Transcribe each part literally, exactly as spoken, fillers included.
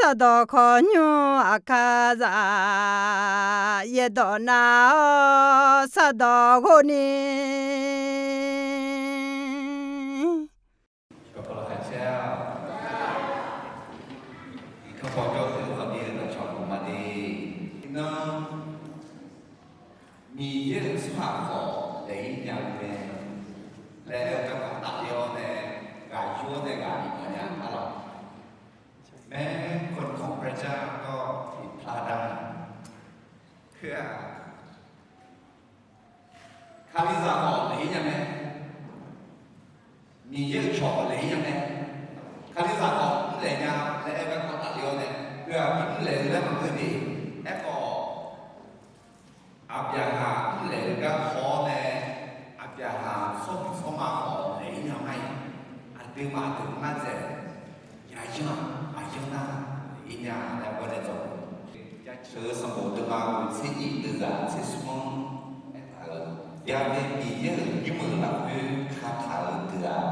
Sardawq khawqnymr aqkar zaq, yaerdawq nav-awr sardawq ghov ni. มีเยอะ tsawrhaq khawf laeq-ir nya-eu mae laer aer-eu garkawv tafler-awr nae, ghaq yur-awr nae ghaq bif mawf nya arlawq. แม้คนของพระเจ้าก็ผิดพลาดได้ Khoer-aq, Kalizaq khawf laeq-ir nya mae. Miqyaer-euq cawq khawf laeq-ir nya mae. Kalizaq khawf mrlaeq nya laer aer-eu garkawv tafler-awr nae, khoer-aq, mrlaeq-eu laer maqngeur de. Aerkhawf, Aqbyaqhaq mrlaeq-eu garkawv-awr nae, Aqbyaqhaq tsawrhaq tsawrma khawf laeq-ir nya ma-iq, aqduimaf deuq nar dzaeq, yayanr-aq, aqyanr nar laeq-ir nya laer gawr nae dzawq-eu. Jaceuq-eu sanqbof deuvma-euq tser nyiq deuvzaq tser smr-anr aertaq-euq, Ya'ni Miqyaer-euq nymr-euq lafkhoer kataq-eu deuq-aq,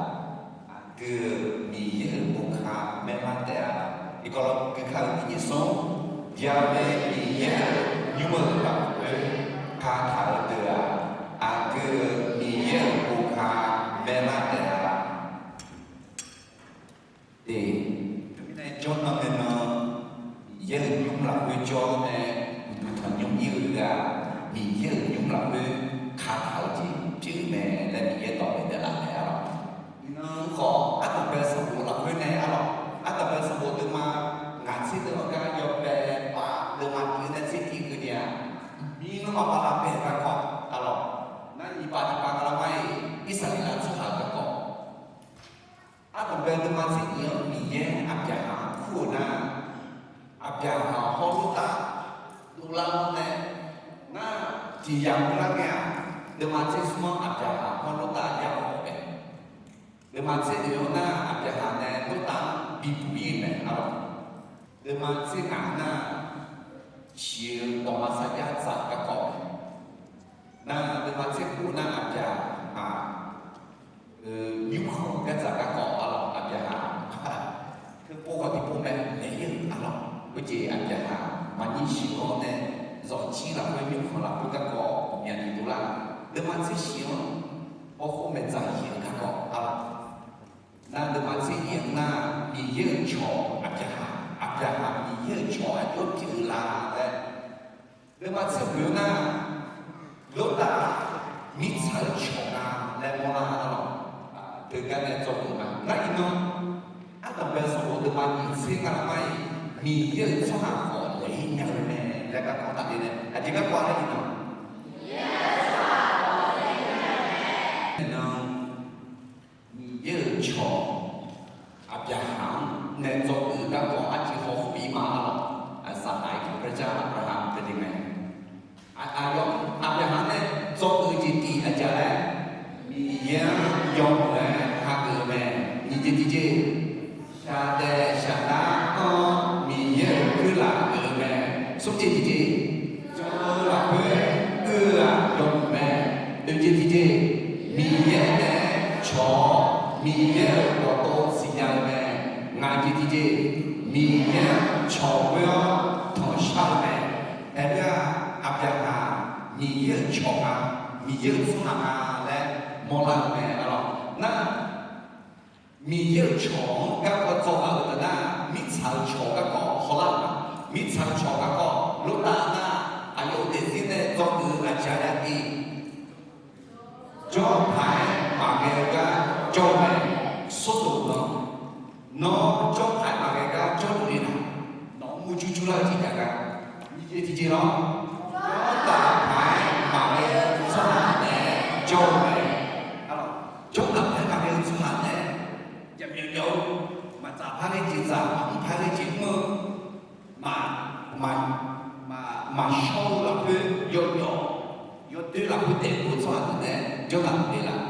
aqdui-euq Miqyaer-euq boka maerlar taef-a. Iqkawv lawr gui kar-eu tiqjeq smr, Ya'ni Miqyaer-euq nymr-euq lafkhoer kataq-eu deuq-aq, aqdui-euq Miqyaer-euq boka maerlar taef-a. Teumirnae jawrnan ngaenan, Miqyaer-euq nymr lafkhoer jawr-awr nae, uqduq tanqnymr ir-eu ghaq, Miqyaer-euq nymr lafkhoer kataq-eu jeq pyeuf-eu mae laer Miqyaer dawq maeq daef laf mae arlawq. Iqnan khawf, ardanqbae sanqbof lafkhoer nae arlawq, ardanqbae sanqbof deuvma ngaq tser deuv-anr gar yawbae pav deuvma tiq-eu nae tser tiq keuvni-aq, mirnan maqpav lavbae-eu garkawv arlawq. Nar nyiq pav tiq pav nga lar mar-iq, Irsaqleqlav tsawrhaq-euq garkawv. Ardanqbae deuvma tser nyiq-anr Miqyaer Aqbyaqhaq-anr kur-eu nar, Aqbyaqhaq hawr Lortav dovlar-awr nae, nar tiq yamq lar ngae-aq, deuvma tser smr-anr Aqbyaqhaq hawr Lortav yamq-awr mae. Deuvma tser oeq-anr nar, Aqbyaqhaq nae Lortav-anr bibuq-ir-eu mae arlawq. Deuvma tser ngaq nar, shiq-eu dawqma sarjax dzaq-eu garkawv mae. Nar deuvma tser khof nar, Aqbyaqhaq-euq nymrkhanq-eu gardzaq garkawv arlawq, Aqbyaqhaq teupov khawf tiqpov mae naeq-ir-euq arlawq. Khoerjeq Aqbyaqhaq maqnyir shiq-awr nae, zawqjir lafkhoer nymrkhanq lafkhoer garkawv ghawqmyani dovlar-eu. Deuvma tser shiq-anr, hawkhof maeqdzaq yaeq-eu garkawv arlawq. Nar deuvma tser nyiq-anr nar, Miqyaer-euq cawq Aqbyaqhaq, Aqbyaqhaq Miqyaer-euq cawq aqjox pyeuf-eu la laer. Deuvma tser khof-anr nar, Lortav mirtsaq-eu cawq nga laer mawrlar arlawq. Teugar nae dzawgeuf ma. Nar iqnan, ardanqbae sanqbof deuvma nyiq tser nga lar mar-iq, Miqyaer-euq tsawrhaq khawf laeq-ir nya-eu mae laer garkawv tafler nae aqjeq garkawv-a laer iqnan, iqnan Miqyaer-euq cawq Aqbyaqhaq-anr nae dzawgeuf-eu garkawv arciv hawkhof-ir ma arlawq. Aqsaqhaq-iq พระเจ้า Aqbyaqhaq-anr pyeuf le mae. Aqyawf Aqbyaqhaq nae dzawgeuf-eu jeq tiq aqjeq laer, Miqyaer-anr yawmuiq-aer hageuf-eu mae. Nyiq jeq tiqjeq, shaqdaef shaqdar anr-awr Miqyaer-euq khoerlaf geuf-eu mae. Smr jeq tiqjeq, jan-eu lafkhoer uiv-eu-aq yawmuiq mae. Oeq jeq tiqjeq, Miqyaer nae cawq-awr Miqyaer-euq dawqtawv siqnya-eu mae. Ngaq jeq tiqjeq, Miqyaer-anr cawq ghoer-awr tanqshar-eu mae. Aerleur-aq, Aqbyaqhaq Miqyaer-euq cawq nga, Miqyaer-euq tsawrhaq nga laer mawrlar-eu mae arlawq. Nar Miqyaer-euq cawq-anr garkawv dzawgeuf-eu deuq nar, mirtsaq-euq cawq garkawv hawlar-eu ma. Mirtsaq-euq cawq garkawv Lortav nar, aqyawf-euq daefzir nae dzawgeuf-eu aqjeq-a laer aqdui, jawrtaq-aer maqghae-eu gar jawr-eu mae. Sordoq nan, nawr jawrtaq-aer maqghae gar jawrluf le nar, nawq-anr murjur jurlar-eu jeq jav gar. Nyiq jeq tiqjeq lawr, jawrtaq taq-aer maqghae-eu tsawrhaq nae jawr-eu mae. Jawrtaq taq-aer maqghae-eu tsawrhaq nae, jaqmyawf myawf-eu, maqtsaf par ghae jeq tsaf, maqmr par ghae jeq mr-eu, maq, maq, maq, maqshawr-eu lafkhoer yawjawf, yawdoer lafkhoer daefluf-eu tsawrhaq deuq nae jawrtaq le laf.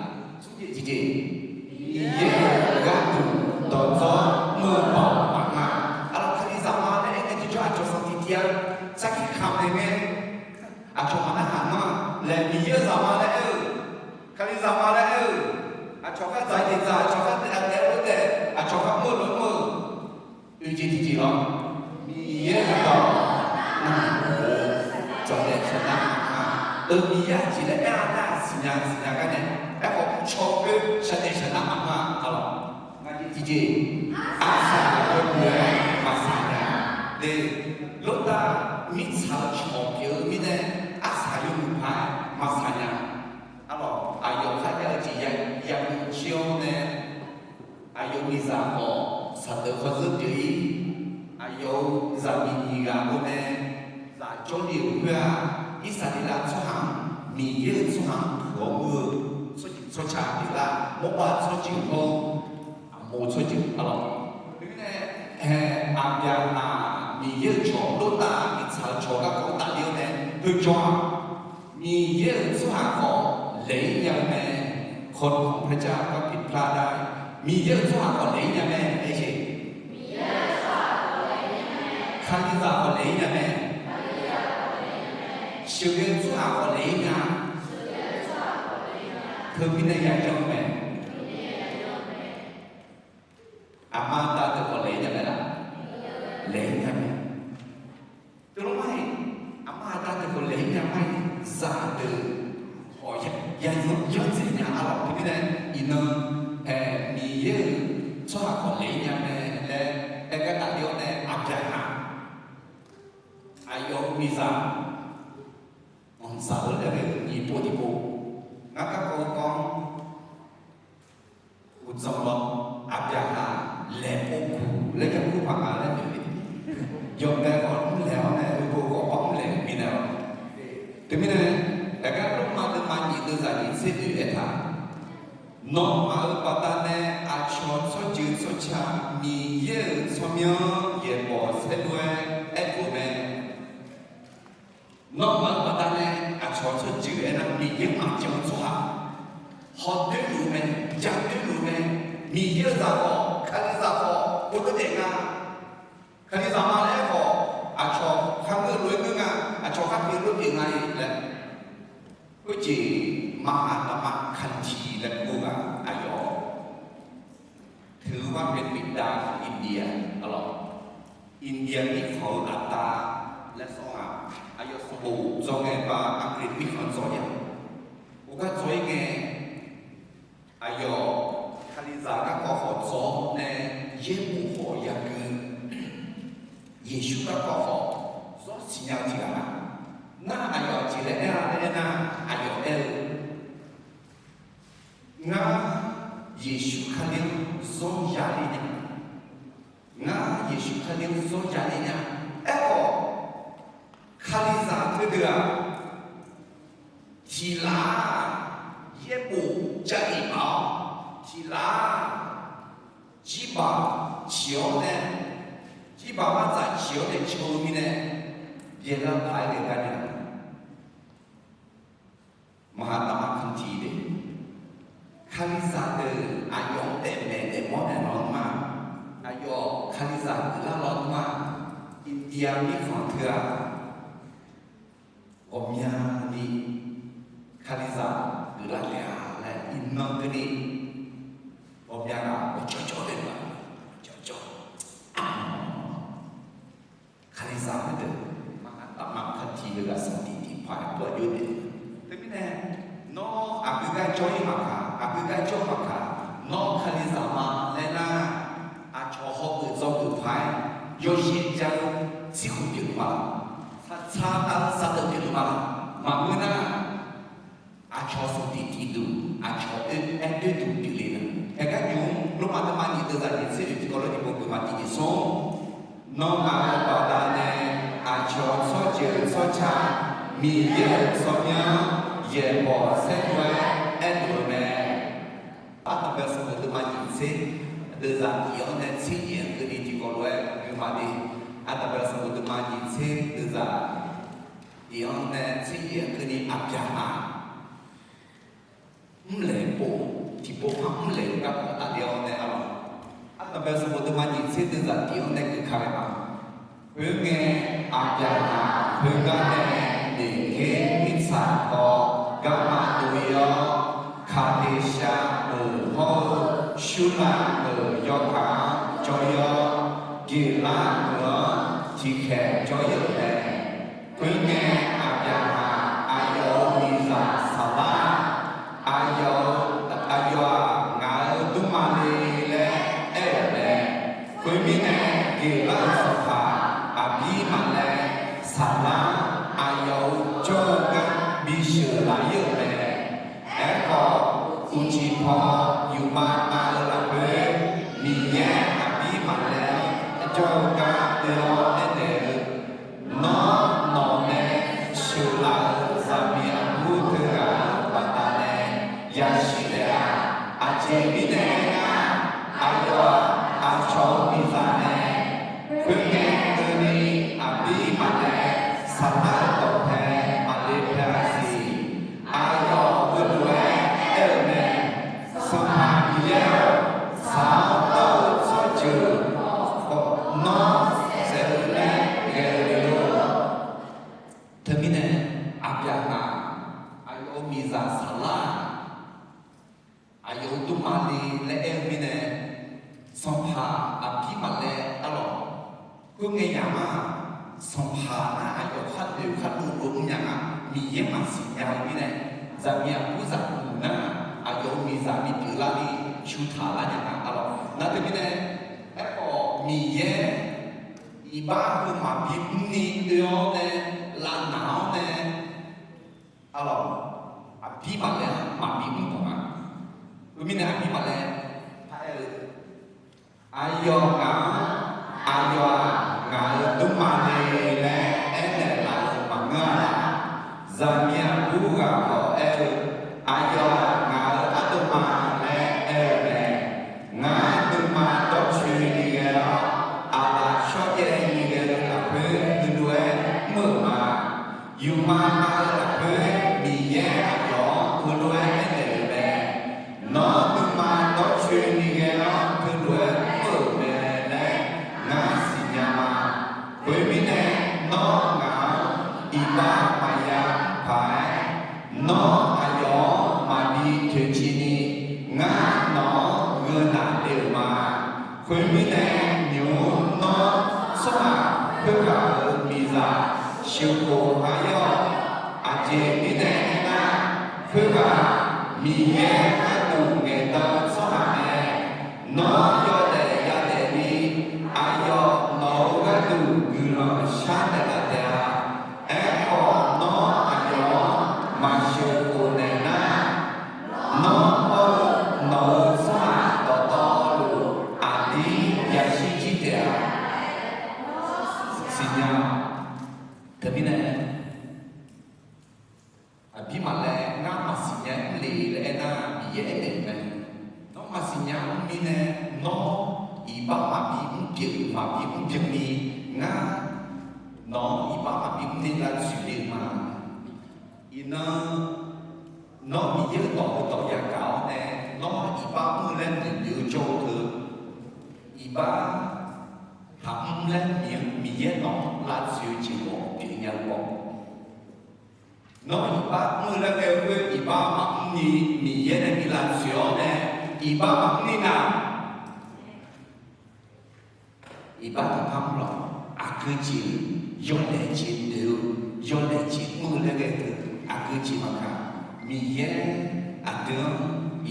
Smr jeq tiqjeq, Miqyaer-euq gharduq dawqdzawr mr-eu baoq maqnga. Arlawq, Kalizaq ma laer aer ngae tiqjawr aqcawq sanqtiq tiv-a. Sarkir kamq naeq ngae, aqcawq maqnar haq nar laer, Miqyaer-euq zaqma laer aer-eu, Kalizaq ma laer aer-eu, aqcawq khar dzaq jeq dzaq, aqcawq khar daef-a daef-eu daef, aqcawq khar mr-eu lof mr-eu, oeq jeq tiqjeq lawr. Miqyaer aqjeq laer aer-a nar, siqnya siqnya gar nae, aerkhawf mrcaw khoer shaqdaef shaqnar maqngeur-a, aqlawq. Ngar jir tiqjeq, arsaq yawmuiq-aer maqsaq nya. Lortav mirtsaq-eu cawq pyeuf-eu mirnae, arsaq yawmuiq paq-aer maqsaq nya. Aqlawq, aqyawf kharjav-eu jeq ya, ya jir-awr nae, aqyawf-euq miqzaq khawf saqdeuq khawzeur pyeuf-ir. Aqyawf-euq zaqmiq nyiq ghaq-eu nae zaq jawrle-euq khoer-aq, Irsaqleqlav tsawrhaq-anr, Miqyaer-euq tsawrhaq-anr puiq-awr muir-eu tsawrjeuq tsawrca pyeuflar, mawrbav tsawrjeuq hawr-eu aqmov tsawrjeuq, aqlawq. Khoermirnae, Aqbyaqhaq Miqyaer-euq cawq, Lortav mirtsaq-eu cawq garkawv-anr tafler-awr nae, heujawr-aq, Miqyaer-euq tsawrhaq khawf laeq-ir nya-eu mae. คนของพระเจ้าก็ผิดพลาดได้ Miqyaer-euq tsawrhaq khawf laeq-ir nya mae, aer-eu jeq. Kalizaq khawf laeq-ir nya mae. Sheuqghae-eu tsawrhaq khawf laeq-ir nya. Teumirnae yajanr-eu mae. Aqma aqda deuq khawf laeq-ir nya mae laf? Laeq-ir nya mae. Teulof mar-iq, aqma aqda deuq khawf laeq-ir nya mar-iq, zaqdeuq khawf ya, ya yanr, yanr dzaeq nya, aqlawq. Teumirnae iqnan, Miqyaer-euq tsawrhaq khawf laeq-ir nya mae laer aer gar tafler-awr nae, Aqbyaqhaq, aqyawf-euq miqzaq anqdzaq-eu laer ghae-eu nyiq pov tiqpov, ngar garkawv-eu kawv-anr uqdzan lawr, Aqbyaqhaq laeqpov guq laer ya kur paq nga laer noeq-eu, yawbae khawf mrlaeq-awr nae, heupov khawf par mrlaeq-eu mirnae lawr. Teumirnae, aqgar Lormav deuvma nyiq deuvzaq nyiq tser oe aertaq, nawmaf-euq baqdanae aqcawq tsawrjeuq tsawrca Miqyaer-euq tsawrmyanr yaeqbawq saerlu-aer aerkhof mae. Nawmaf-euq baqdanae aqcawq tsawrjeuq aernar, Miqyaer maqjan-eu tsawrhaq hawdoer luf-eu mae, jadoer luf-eu mae. Miqyaer-euq zaq khawf, Kalizaq khawf, ghofdov daef nga. Kalizaq ma laer khawf, aqcawq kharngeur lof-aer ngeur nga, aqcawq kharpyeuf lof pyeuf nga-iq laer. Khoerjeq มหาตมะคันธี laer kur-eu ghaq aqyawf ถือว่าเป็นบิดาของอินเดีย aqlawq. India mirkhanq-eu aqda laer sawr nga. Aqyawf sanqbof dzawr ngae ba Aqkaq mirkhanq dzawr nya. Khoergar dzawr-ir ngae, aqyawf Kalizaq garkawv khawf dzawr nae yaerbof khawf yagui. Yeqsur garkawv khawf zawr siqnya-eu tiq ghaq nga. Nar aqyawf aqjeq laer aer-a laer aernar, aqyawf aer-eu, Ngar Yeqsur Kali-anr zawr yaler nya. Ngar Yeqsur Kali-anr zawr yaler nya. Aerkhawf, Kalizaq teudeuq-aq, tiq laf-aq, yaerbof jav-iq maf-awr, tiq laf-aq, jirbaq ciq-awr nae, jirbaq mardzaq ciq-awr nae caw-eu mirnae, byaeqlar paq-aer ghae gar nae มหาตมะคันธี de. Kalizaq deuq aqyawf-anr daefmaeq daefmawr naeq lawnmr-aq, aqyawf Kalizaq geuflar lawnmr-aq, India mirkhanq teu-aq, ghawqmyani Kalizaq geuflar taef-a laer iqnan keuvni ghawqmya ghaq ghawqjawr jawr le-a, jawrjawr. Kalizaq heudeuq มหาตมะคันธี deuq ghaq sanqtiq tiqpaq-aer bawr jov-aer. Teumirnae, nawr aqgeu gar jawr-ir maqkaq, aqgeu gar jawr maqkaq, nawr Kalizaq ma laer nar, aqcawq hawgeuf dzawgeuf paq-aer yawzir ja-eu tsirkhof pyeufluf ma laq? Saqtsaq tavluf saqdeuq pyeufluf ma laq? Maqngeur nar, aqcawq sanqtiq tiqduq, aqcawq oe-aer doerduq pyeufle nar. Haegar nymq-mr Lormav deuvma nyiq deuvzaq nyiq tser oe tiqkawv lof tiqpov geufma tiqjeq smr. Nawmaf-euq baqdanae aqcawq tsawrjeuq tsawrca Miqyaer-euq tsawrmyanr yaeqbawq saerlu-aer aerluf-eu mae. Ardanqbae sanqbof deuvma nyiq tser deuvzaq tiq-anr nae tser nyiq-anr keuvni tiqkawv lof-aer geufma de. Ardanqbae sanqbof deuvma nyiq tser deuvzaq tiq-anr nae tser nyiq-anr keuvni Aqbyaqhaq mrlaeq pov, tiqpov par mrlaeq-eu garkawv tafler-awr nae arlawq. Ardanqbae sanqbof deuvma nyiq tser deuvzaq tiq-anr nae geuf ka ghae ma. Khoerngae, Aqbyaqhaq khoergar nae Miqyaer mirtsaq paw garma dov-ir-awr, Kaqdeqshaq-euq hawr-eu Surlar-euq yawkaq-anr jawr-ir-awr, Geqlar meuq-anr tiqkhaeq jawr-ir-euq mae. Khoerngae, Aqbyaqhaq aqyawf-euq Khoermirnae, geuflar-euq sanqpaq Aqbir maqlaer, Saqlar aqyawf-euq jawr-eu gar bisheuq laf-ir-euq mae. Aerkhawf, uqcif paw yufmav nav-eu lafkhoer, Miqyaer Aqbir maqlaer-anr jawr-eu gar oe-awr aernaeq-eu, Nawr nawq nae sheuqlaf-euq zaqmiq aqbur teughaq-euq baqdanae yashir taef-a. Aqjeq mirnae aernar, aqyawf-aq, aqcawq-euq miqzaq mae. Khoerngae keuvni, Aqbir maqlaer, Saqlar-euq dawqpae maqle pae-a siq. Aqyawf heulof-aer aer-euq mae, Sanqpaq Miqyaer-or, tsaq-awr dawr-eu tsawrjeuq khawf nawr saef-eu laer ghae-eu le lor. Teumirnae, Aqbyaqhaq aqyawf-euq miqzaq Saqlar-aq, aqyawf-euq dmrma le laer aer-eu mirnae, sanqpaq Aqbir maqlaer arlawq. Khoerngae yamq-aq, sanqpaq nar aqyawf khar noeq khar dov dov mrnya nga, Miqyaer maqsiq nya-eu mirnae, zaqmiq aqbur zaqguq nar aqyawf-euq miqzaq bipyeuf larni cu taq lar nya nga arlawq. Nar teumirnae, aerkhawf Miqyaer iqbax heu maqbi mrni oe-awr nae, lavnaq-awr nae, arlawq, Aqbir maqlaer-anr maqbi mr bawq nga. Khoermirnae, Aqbir maqlaer paraer-eu, Aqyawf ngaq-anr, aqyawf-aq, ngaq-euq dmrma le laer aernaeq laf-eu maqngeur-a. Zaqmiq aqbur ghaq khawf aer-eu, Aqyawf-aq, ngaq-euq ardov ma laer aer-eu mae. Ngar nuima dawrcoeni ghae-awr, aqlaf shawrjaev ni ghae-eu lafkhoer heulof-aer mr-euq ma. Yufmav nav-eu lafkhoer Miqyaer aqyawf-anr heulof-aer aernaeq-euq mae. Nawr nuima dawrcoeni ghae-awr heulof-aer mr-euq mae laer ngar siqnya ma. Khoermirnae, nawr ngaq-anr iqbax maqya mr paq-aer, nawr aqyawf-anr maqbi toeqciv ni, ngar nawq-anr gheunaf le-euq ma. Khoermirnae, nymq-mr nawr tsawrhaq khoerghaq-euq miqzaq sheuqkhof-a ir-awq. Aqjeq mirnae aernar, khoerghaq Miqyaer gharduq ngaeqdan-eu tsawrhaq mae. Nawr yawdaef yadaefni, aqyawf nawq-euq gharduq guiqlanq sharnaeq laf taef-a. Aerkhawf, nawr aqyawf-anr maqsheuqkhof naeq nar, nawr hawr-eu nawq-euq tsawrhaq dawqtawvluf aqdir yashir jir taef-a. Siqnya-awq. Teumirnae, Aqbir maqlaer, ngar maqsiq nya mr le laer aernar, Miqyaer aernaeq mae. Nawr maqsiq nya mr mirnae, nawr iqbax maqbi mr pyeuf, maqbi mr pyeuf ni, ngar nawq-anr iqbax maqbi mr ni lavtsoeq le-eu ma. Iqnan, nawr Miqyaer-euq dawq heudawq yagaq-awr nae, nawr iqbax mr-eu laer noeqnoeq-eu jawr-eu teu, iqbax taqmr laer Miqyaer nawq-anr lavtsoeq-eu jeq mawf pyeuf nya-eu baw. Nawr iqbax mr-eu laer ghae-eu khoer iqbax maqmr ni, Miqyaer nae bi lavtsoeq-awr nae, iqbax maqmr ni nar, iqbax taqpar mr lawq. Aqgeu jeq, yawlaeq jeq noeq-eu, yawlaeq jeq mr-eu laer ghae-eu teu, aqgeu jeq maqkaq, Miqyaer aqdui-anr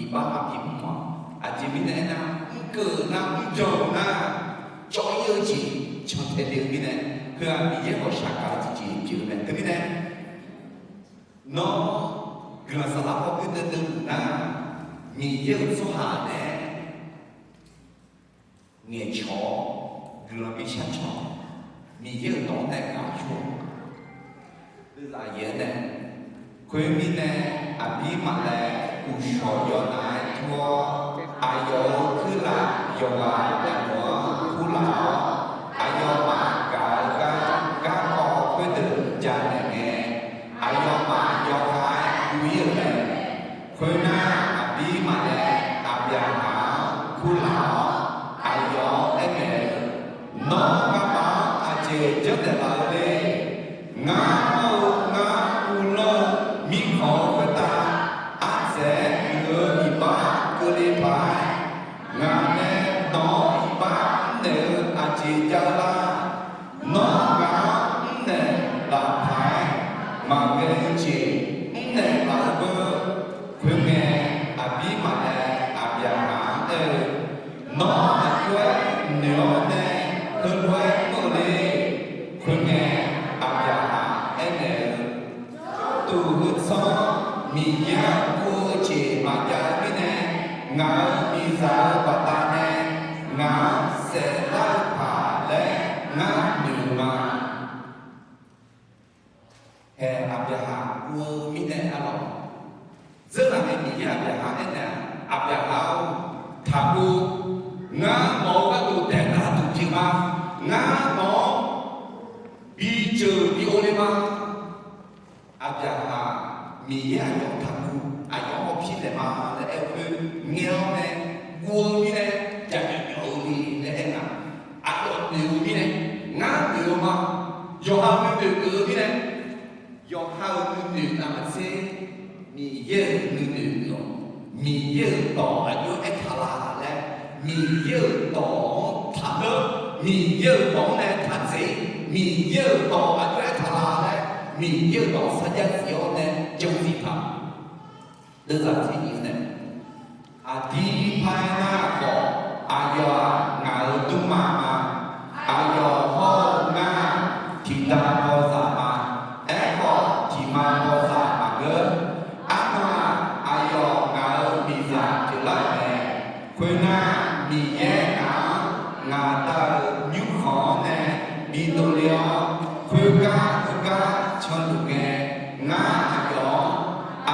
iqbax maqbi mr-awq. Aqjeq mirnae aernar, mrkeuv-euq nar, mrjan-euq nar, cawv-ir-eu jeq cantae le-eu mirnae, heu-aq Miqyaer ghawqshaq gaq-eu tiqjeq pyeuf-eu mae. Teumirnae, nawr guiqlanq saflar paw gui deuv deuv luf nar, Miqyaer-euq tsawrhaq nae ngaeqcawq-awr, guiqlanq bi shar cawq, Miqyaer-euq dawq-anr nae gaq-awr, deuv zaf yaeq-aer nae, khoermirnae, Aqbirmaqlaeq uqshawq yawnav-aer tur-awr, aqyawf-euq kuirlaf yawqghaq yawqghaq-anr kurlaf-awr, aqyawfmaf gaq-eu gar garkawv khoerdeuq janaeq ngae, aqyawfmaf yawkhav-aer guv-ir-euq mae. Khoernar, Aqbirmaqlaeq Aqbyaqhaq-anr kurlaf-awr, aqyawf-anr aernaeq-eu, Nawr nga'maf-anr aqjeq janrnaeq laf-eu le. Ngar hawr-eu ngar uvlanr-eu mirkhanq-eu khoertav, ardzaeq-aer muiq-eu iqbax keuvle paq-aer, ngaq nae nawq-anr iqbax mrnaeq-eu aqjeq jav-eu lar. Nawr ngaq-anr mrnaeq laf paq-aer, maqghae-eu jeq mrnaeq laf-eu beu. Khoerngae, Aqbirmaqlaeq Aqbyaqhaq-anr aer-eu, Nawr aqjox-aer noeq-awr nae Ngar nawq-eu gharduq daeqtaq duq jeq ma. Ngar nawq-anr bi jeuq bi ov le ma. Aqbyaqhaq, Miqyaer aqyawf taqguv, aqyawf-anr hawpir naeq ma laer aer-eu khoer ngae-awr nae, guv-eu mirnae, jaqmyawf myawf-eu le laer aer nga. Aqyawf noeq-eu mirnae, ngar noeq-eu ma. Yawqha-euq nuinoeq geuf-eu mirnae, yawqha-euq nuinoeq navmaqtser, Miqyaer-euq nuinoeq geuf-awq. Miqyaer-euq dawq aqjox-aer aertaq la laer, Miqyaer-euq dawq-anr taqdeur, Miqyaer-euq dawq-anr nae taqdzaeq, Miqyaer-euq dawq aqjox-aer aertaq la laer, Miqyaer-euq dawq sarjax zif-awr nae janzif taq. Deuvzaq tiqnyiq nae, aqdir par-aer nar khawf, aqyawf-aq ngaq-euq dmrma ma. Aqyawf hawr-eu ngar-aq, tiqda bawzaq ma. Aerkhawf, tiqma bawzaq maqngeur. Arnan-aq, aqyawf ngaq-euq miqzaq pyeuflar-euq mae. Khoernar, Miqyaer ngaq-anr ngaq Da-euq nymrkhanq-anr nae bidov le-awr, khoergar heugar canluf ngae, ngar aqyawf-anr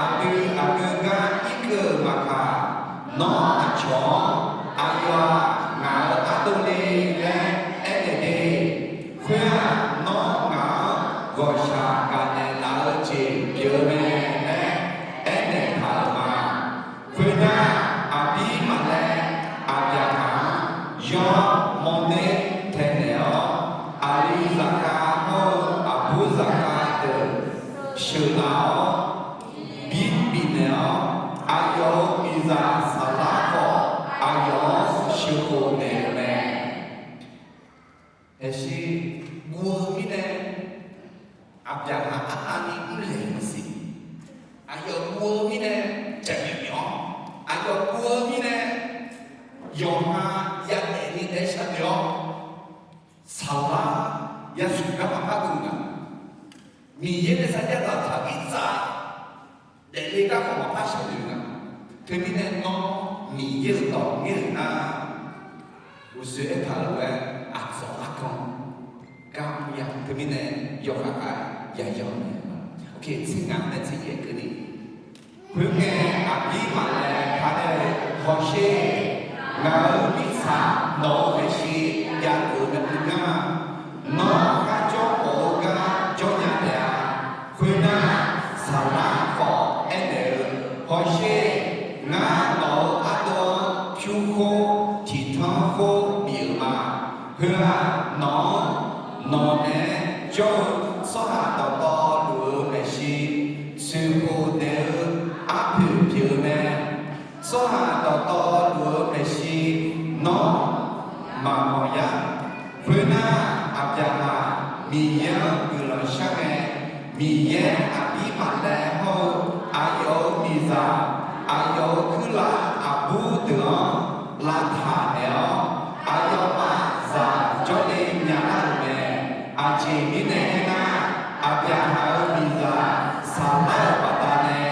aqdui aqgeu gar irkeuv-euq maqkaq, nawr aqcawq-anr, Aqyawf-aq ngaq-euq ardov le laer aernaeq de. Khoer-aq, nawr ngaq-anr ghawqshaq gaqnaeq laf-eu jeq pyeuf-eu mae laer aernaeq taq-euq ma. Khoernar, Aqbirmaqlaeq Aqbyaqhaq-anr yawr mawrner taenaeq-awr, aqli zaqkhav hawr-eu aqbur zaqkhav deuq sheuqlaf-awr, birbifnaeq-awr, aqyawf-euq miqzaq saflar khawf, aqyawf-anr sheuqkhof naeq-euq mae. Maeqshi guv-eu mirnae, Aqbyaqhaq arnavni mrlaeq-eu maqsiq. Aqyawf guv-eu mirnae, jaqmyawf myawf-awr, aqyawf guv-eu mirnae, yawqha yadaef ni daef sharnoeq-awr, saflar yashuif gar maqpar geuf nga. Miqyaer nae sarjax zaqtaq-ir tsav daefle garkawv maqpar sharnoeq nga. Teumirnae nawr Miqyaer-euq dawq ngaer-euq nar, uqshoe aertaq-euq lof-aer aqdzawq arkanr gar mr ya. Teumirnae yawkhav khav-aer yayawr naeq-eu ma. Oke, tser ngaq nae tser yaeq keuvni, khoerngae Aqbirmaqlaeq par aer-eu, Hawsher, ngaq-euq mirtsaq nawq-euq maeqshi jav-euq nae mr ngar, nawr kharjawr mawf-eu gar jawrnya taef-a. Khoernar, saflar khawf aernaeq-eu, Hawsher, ngar nawq-euq ardov-anr pyur khoer tiqtanr khoer bif-euq ma. Heu-aq, nawq-anr nawq naeq-aer jawr-eu tsawrhaq dawqtawvluf-euq maeqshi tsoeqkhof daef-eu arpoeq pyeuf-eu mae. Tsawrhaq dawqtawvluf-euq maeqshi nawr maqmawf yar. Khoernar, Aqbyaqhaq Miqyaer-anr guiqlanq shar ngae, Miqyaer Aqbirmaqlaeq hawr-eu aqyawf-euq miqzaq, aqyawf-euq kuirlav aqbur deuq-anr lavtaq naeq-awr, aqyawfmaf zaq jawrle nya lar-euq mae. Aqjeq mirnae aernar, Aqbyaqhaq-euq miqzaq saflar-euq baqdanae,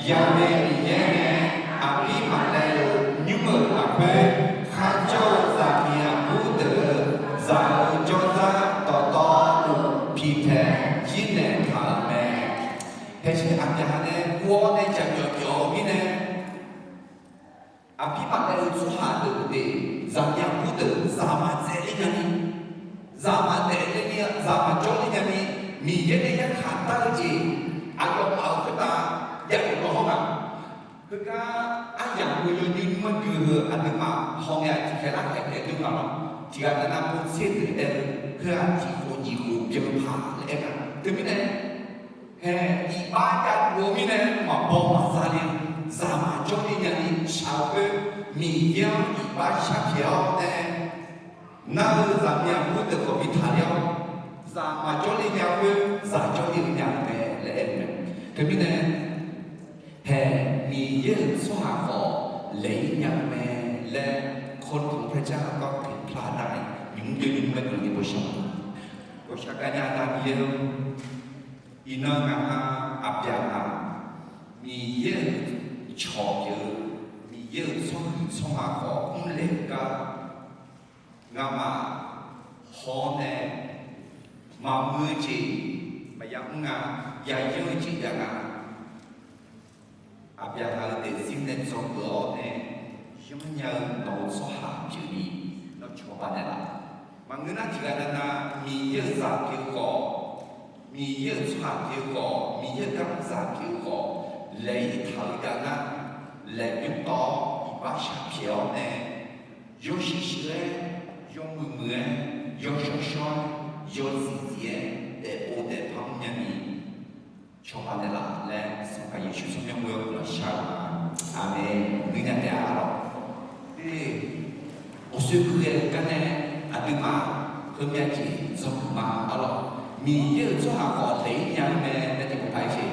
Yaqmaeq Miqyaer nae Aqbirmaqlaeq-euq nymr-euq lafkhoer kharjawr-eu zaqmiq aqbur deuq-euq zaq-euq jawrzar dawqtawvluf piqtaeq jir naeqtaq-euq mae. Haeqsher Aqbyaqhaq nae guv-awr nae jaqmyawf myawf-eu mirnae, Aqbirmaqlaeq-euq tsawrhaq deuq de, zaqmiq aqbur deuq zaq maqtsaevler nyani, zaq maqdaefler ni, zaq maqjawrler nyani, Miqyaer nae yarkhaq dar-eu jeq aqyawfmaf-euq khoertav jav-euq lawr hawr nga. Heugar aryamq-eu yawnyir nymr-aer gui-eu aqduimaf hawngae-aq tiqkhaeq lar khaeq taef dui nga lawr. Tiqghaq nar nar pov tser deuq aer-eu, heu-aq tiq khof nyiq khof byan paq laer aer nga. Teumirnae, hae, iqbax jav-eu mirnae maqbaw maqza le, zaq maqjawrle nyani shaq-eu khoer, Miqyaer-anr iqbax sharpyaeq-awr nae, nar-eu zaqmiq aqbur deuq khawf bi taqler-awr, zaq maqjawrle nya khoer zaq jawrle-eu nya-eu mae laer aer-eu mae. Teumirnae, hae, Miqyaer-euq tsawrhaq khawf laeq-ir nya-eu mae laer, คนของพระเจ้าก็ผิดพลาดได้ nymq mr jawr nymq mr mae guiqlanq ni bof shaq. Bof shaq gar nya-eu Miqyaer-or, iqnan ngaq ha Aqbyaqhaq, Miqyaer-euq cawq pyeuf-eu, Miqyaer-euq tsawrhuiq tsawrma khawf mrlaeq-eu gar, ngamaf haw-awr nae maqmuiq-eu jeq maqya mr nga, yayanr-eu jeq jav nga. Aqbyaqhaq-euq daefzir nae dzawgeuf-awr nae yanrnya-eu nawq-eu tsawrhaq pyeufni, Cawba naeqlaf. Maqngeur nar tiqghaq navnav Miqyaer-euq zaq pyeuf khawf, Miqyaer-euq tsawrhaq pyeuf khawf, Miqyaer-euq gardzaq pyeuf khawf, laeq-ir taq-eu jav nar, laeqbymr tawv-awr iqbax shaq pyaeq-awr nae, yawshuif shuif-aer, yawmuiq muiq-aer, yawshawr shawr-aer, yawzif zif-aer, daefpov daefpar mrnya ni cawba naeqlaf laer Sanqpaq Yeqsur tsawrmyanr ghoe-awr guiqlanq shar-eu ma. Aqmeq. Nuinya taef-a lawq. Ghawqshoe ghae-eu gar nae aqduimaf heumyav jeq dzawgeuf ma-a lawq. Miqyaer-euq tsawrhaq khawf laeq-ir nya-eu mae laer tiqpov paq-aer jeq.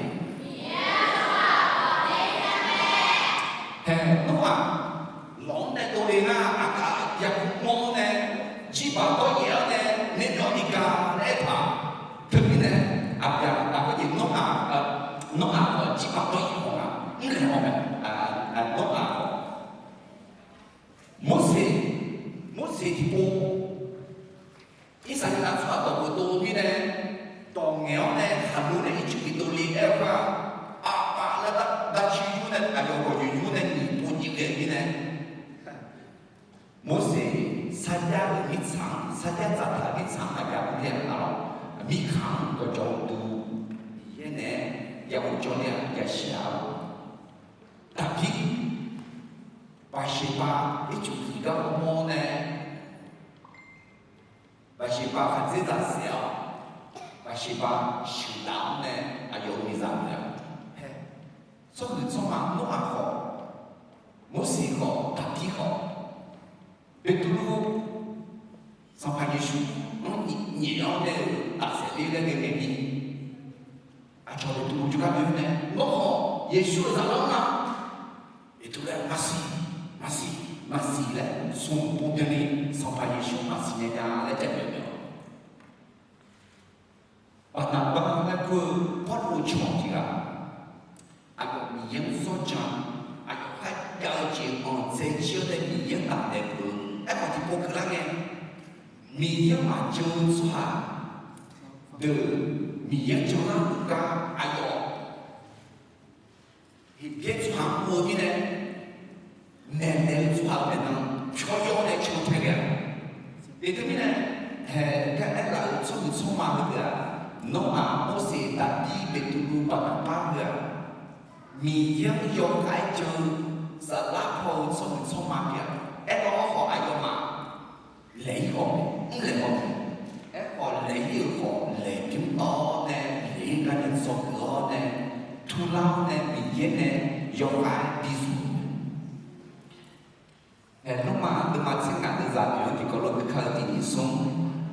Hae, Noraq lawq-anr nae dovle nar, aqkaq yaqguq mawr-awr nae, jirbaq dawryaef-awr nae, naeqmyawf ni gaq laer aertaq. Teumirnae, aqbyaq aqkhoer jeq Noraq, Noraq khawf jirbaq dawryaef khawf nga, mrlaeq haw mae, Noraq khawf. Morseq, Morseq tiqpov, Irsaqleqlav tsawrhaq dawq geuf dov-eu mirnae, dawq ngaeq-awr nae khaqlo nae Ircuf bi dovle aer-eu gar, aqpaf laer dav civ yur nae aqyawf gawqyoeq yur nae nyiq pov jiv ghae-eu mirnae, Morseq sarjax-euq mirtsaq-anr, sarjax dzaqtaq-euq mirtsaq-anr aqgaf ur ler-a lawq. Mirkhanq-anr gawqjawq duq, Miqyaer naeq-aer ya ghofjawr ler-a, yashir-a lawq. Daqbir, Baqseqbav Ircuf tiqgar mawr-awr nae, Baqseqbav khaqdzerzaq saef-awr, Baqseqbav sheuqdaf-anr nae aqyawf-euq miqzaq muiq-a. Hae, tsawrhuiq tsawrma Noraq khawf, Morseq khawf, Daqbir khawf, Beqtuvluv, Sanqpaq Yeqsur-anr nyaef-awr nae-euq tafsaef ler laer ngae ngae ni, aqcawq Beqtuvluv jawrgar doe-awr nae, Nawr khawf Yeqsur-euq zaqlanr nga. Beqtuvluv-aer maqsiq, maqsiq, maqsiq laer smq pov byanni Sanqpaq Yeqsur maqsiq nya nya laer jav byanni-awq. Baqnaqbav laer kur-eu Pawrluv cawq tiq ghaq, aqyawf Miqyaer-anr zawrjan, aqyawf kharjav-eu jeq anqdzae jir-awr nae Miqyaer-anr tafnaeq peuq-eu, aerkhawf tiqpov keuvlar ngae, Miqyaer-anr maqjan-eu tsawrhaq deuq, Miqyaer janlar-eu gar aqyawf Heqbyaer tsawrhaq-anr mr-eu mirnae, maeqnaeq-eu tsawrhaq-euq maeqnan pyawr yawr nae can taeq ghae-a. Eq, teumirnae, haeq gar aerlaf-euq tsawrhuiq tsawrma heudeuq-aq, Nawr-aq, Morseq, Daqbir, Beqtuvluv, Baqnaqbar heu-aq, Miqyaer-anr yawkhav-aer jan-eu saflar paw-eu tsawrhuiq tsawrma pyeuf-a. Aerkhawf aqyawfmaf laeq-ir khawf mrlaeq haw-eu, aerkhawf laeq-ir-euq khawf laeqbymr tawv-awr nae laeq-ir gar nae dzawgeuf-awr nae, turlar-awr nae Miqyaer nae yawkhav-aer bizmq-eu mae. Haeq, Lormav deuvma tser ngaq deuvzaq noeq-anr tiqkawv lof-aer kar-eu tiq nyiq smr,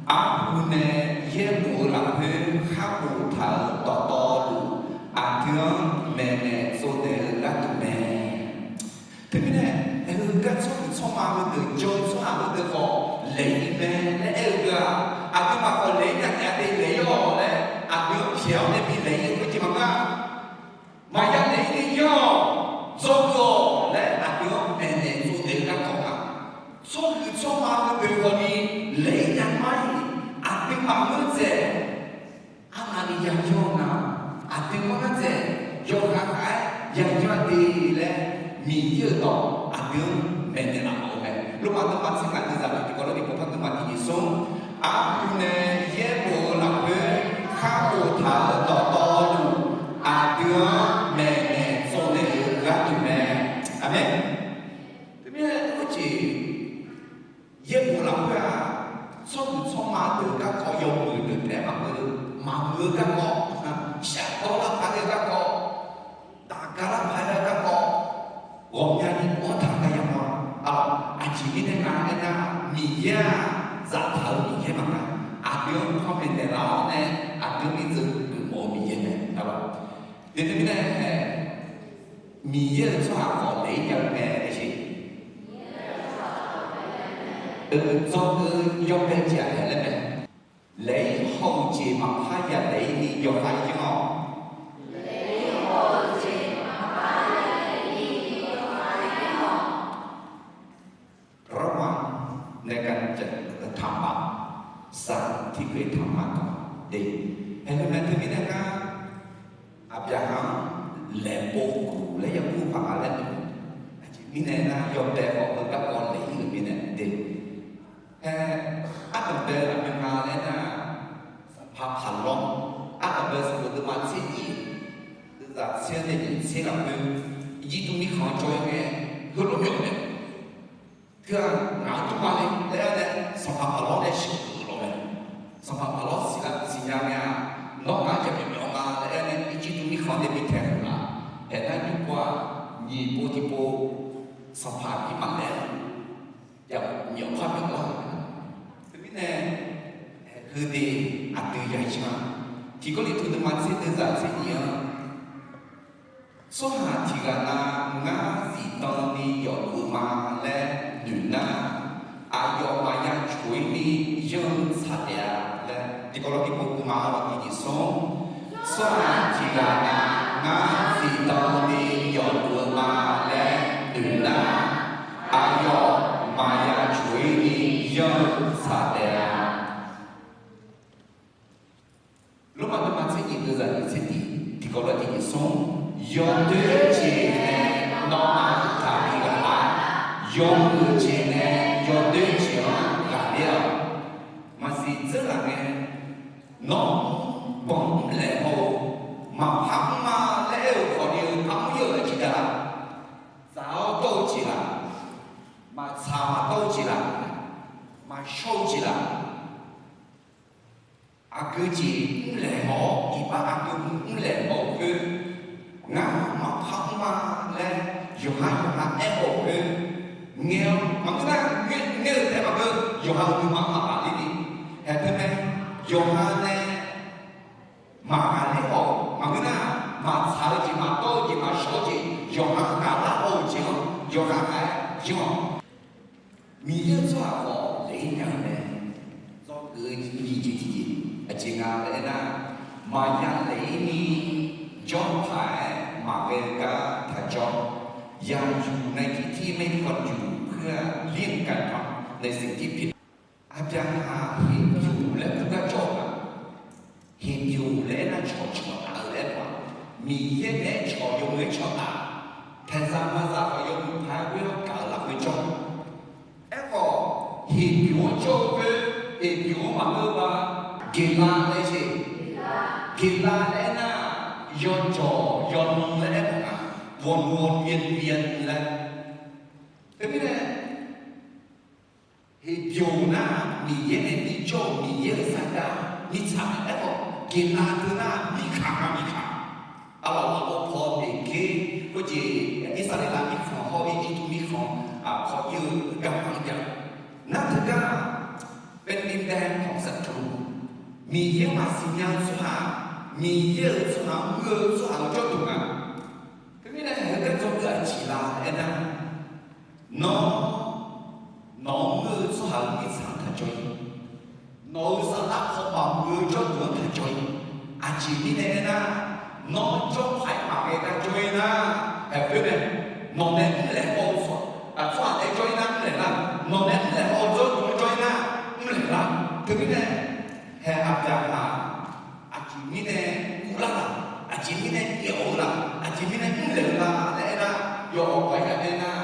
arhu nae yaerbof-eu lafkhoer khar boftaq-euq dawqtawvluf, aqdui-anr maeqnaeq tsovnaeq-eu gharduq mae. Teumirnae, aer-eu gar tsawrhaq tsawrma heudeuq jan-eu tsawrhaq heudeuq khawf laeq-ir mae laer aer-eu geu-aq, aqduimaf khawf laeq-ir nya taef-a de, laeq-ir-awq laer aqdui-anr pyaeq-awr nae bi laeq-ir-eu khoerjeq maqngeur-a. Maqya naeq-ir ni yanr-awq, dzawgeuf-awq laer aqdui-anr maeqnaeq tsovnaeq-eu garkawv nga. Tsawrhuiq tsawrma heudeuq khawfni laeq-ir nya mar-iq, aqduimaf ngeur dzaeq arnavni yayanr-eu nga, aqdui manr nar dzaeq yawkhav khav-aer yayanr de laer, Miqyaer-euq dawq aqdui-anr maeqnaeq laf mawf-eu mae. Lormav deuvma tser ngaq deuvzaq noeq tiqkawv lof-aer tiqpov par deuvma tiq nyiq smr, arhu nae yaerbof-eu lafkhoer khar boftaq-euq dawqtawvluf, aqdui-anr maeqnaeq tsovnaeq-eu gharduq mae. Aqmeq. Teumirnae khoerjeq yaerbof lafkhoer-aq, tsawrhaq tsawrma deuq garkawv yawmuiq deuq taef-aer maqngeur, maqmuiq-eu garkawv, shafdawr lar paq-aer ghae-eu garkawv, daqgar lar paq-aer ghae-eu garkawv, ghawqmyani mawr taq gar yamawr-a. Aqjeq mirnae nga aernar, Miqyaer-aq zaftaq-eu Miqyaer maqnga. Aqdui-anr panmaeq naeqlaf-awr nae, aqdui-anr bidzeuq geufmawf-eu Miqyaer mae. Teumirnae, Miqyaer-euq tsawrhaq khawf laeq-ir nya-eu mae laer siq. Dzawgeuf-eu yawbae jeq-aq haeq laer mae. Laeq-ir haw-eu jeq maqpar ya laeq-ir ni yawkhav yanr-awq. Rawrma nae ga ja taqmaf, sar tiqkhoeq taqmaf kaq de. Haeq laer mae. Teumirnae gar, Aqbyaqhaq-anr laeqpov guq laer yakur paq nga laer noeq. Aqjeq mirnae nar, yawbae khawf heu garkawv laeq-ir-euq mirnae de. Hae, yawqpar myawqlar-euq. Teumirnae, heudeuq aqdui yaqcan, tiqkawv lif teu deuvma tser deuvzaq tser nyiq-anr, tsawrhaq tiq ghaq nav ngar zifdan ni yawf-eu ma laer noeq nar, aqyawf maqya coq-ir ni yanr-eu tsaq taef-a laer tiqkawv lawr tiqpov guvma-awr tiqjeq smr. Tsawrhaq tiq ghaq nav ngar zifdan ni yawf-eu ma laer noeq nar, aqyawf maqya coq-ir ni yanr-eu tsaq taef-a. Lormav deuvma tser nyiq deuvzaq nyiq tser tiq tiqkawv lawr tiqjeq smr. Yawdoer jeq nae nawmaf-anr taqbi ghaq lar. Yawmuiq jeq nae yawdoer jeq-anr ghaqler-awq. Maqsiq dzeur ghaq ngae, nawr banq mrlaeq haw-eu, maqpar mr ma laer aer-euq khawf ni-eu par mr-ir-euq aqjeq gaq laf. Dzaq-awr dawr-eu jeq laf, maqtsaq maqdawr-eu jeq laf, maqshawr-eu jeq laf. Aqgeu jeq mrlaeq haw-awr, iqbax aqgeu mrlaeq haw-euq khoer, ngar maqpar mr ma laer yawqha yawqha aer-euq khoer, ngae-awr maqngeur nar, ngae-eu taef maqngeur, yawqha-euq nuima maqbaq ler ni. Haeq teu mae, yawqha nae maqghaqler haw-euq maqngeur nar, maqtsaq-eu jeq, maqdawr-eu jeq, maqshawr-eu jeq, yawqha ghaqlar haw-euq jeq-anr yawqha ghaq-aer janr-awq. Miqyaer-euq tsawrhaq khawf laeq-ir nya-eu mae. Dzawgeuf-eu nyiq jeq tiqjeq, aqjeq nga laer aernar, maqya laeq-ir ni jawr paq-aer maqghae-eu gar taqjawr. Yaq yuq nae tiqtir maer kawv yuq khoer-aq, lir-eu gaqdaq nae siqtir pyeuf. Aqbyaqhaq heqbyoq laer kur gar jawr-eu ma. Heqbyoq laer aernar, cawqcawq taf-eu laer aer-eu ma. Miqyaer naeq-aer cawq yawmuiq-aer cawq taf, paeqzaq maqzaq khawf yawmuiq paq-aer ghoer-awr gaq-eu lafkhoer jawr. Aerkhawf, heqbyoq-anr jawr-eu khoer, heqbyoq-anr maqngeur-eu ba. Geqlav laer jeq, geqlav laer aernar, yawjawq yawnan laer aer-eu ma. Ghawqloq-a byan byan laer. Teumirnae, heqbyoq nar, Miqyaer nae bijawr-euq Miqyaer-euq sarjax mirtsaq mae. Aerkhawf, geqlav teu nar, mirkhanq-a mirkhanq. Arlawq lafov paw noeqker khoerjeq, Irsaqleqlav mirkhanq hawr-eu Irjirtuv mirkhanq aqkawq ir-eu garma jav. Nar teugar, แผ่นดินแดนของศัตรู, Miqyaer maqsiq nya-eu tsawrhaq, Miqyaer-euq tsawrhaq-anr ngeur-eu tsawrhaq-euq jawrduq nga. Teumirnae, heugar dzawgeuf aqjeq la aernar, nawr, nawq-anr ngeur-eu tsawrhaq-euq mirtsaq-anr taqjawr-ir. Nawq-euq saflar paw maqmuiq-eu jawrduq-anr taqjawr-ir. Aqjeq mirnae aernar, nawr jawr paq-aer maqghae gar jawr-ir nar, haeq khoer mae. Nawq nae mrlaeq haw-eu tsawrhaq nae jawr-ir nar mrlaeq lar. Nawq nae mrlaeq haw-eu jawrduq-anr jawr-ir nar mrlaeq lar. Teumirnae, haeq aqbyaqhaq, aqjeq mirnae guvlar laf, aqjeq mirnae yaeq-eu laf, aqjeq mirnae mrlaeq-eu la laer aernar, yawqghaq ya aernar,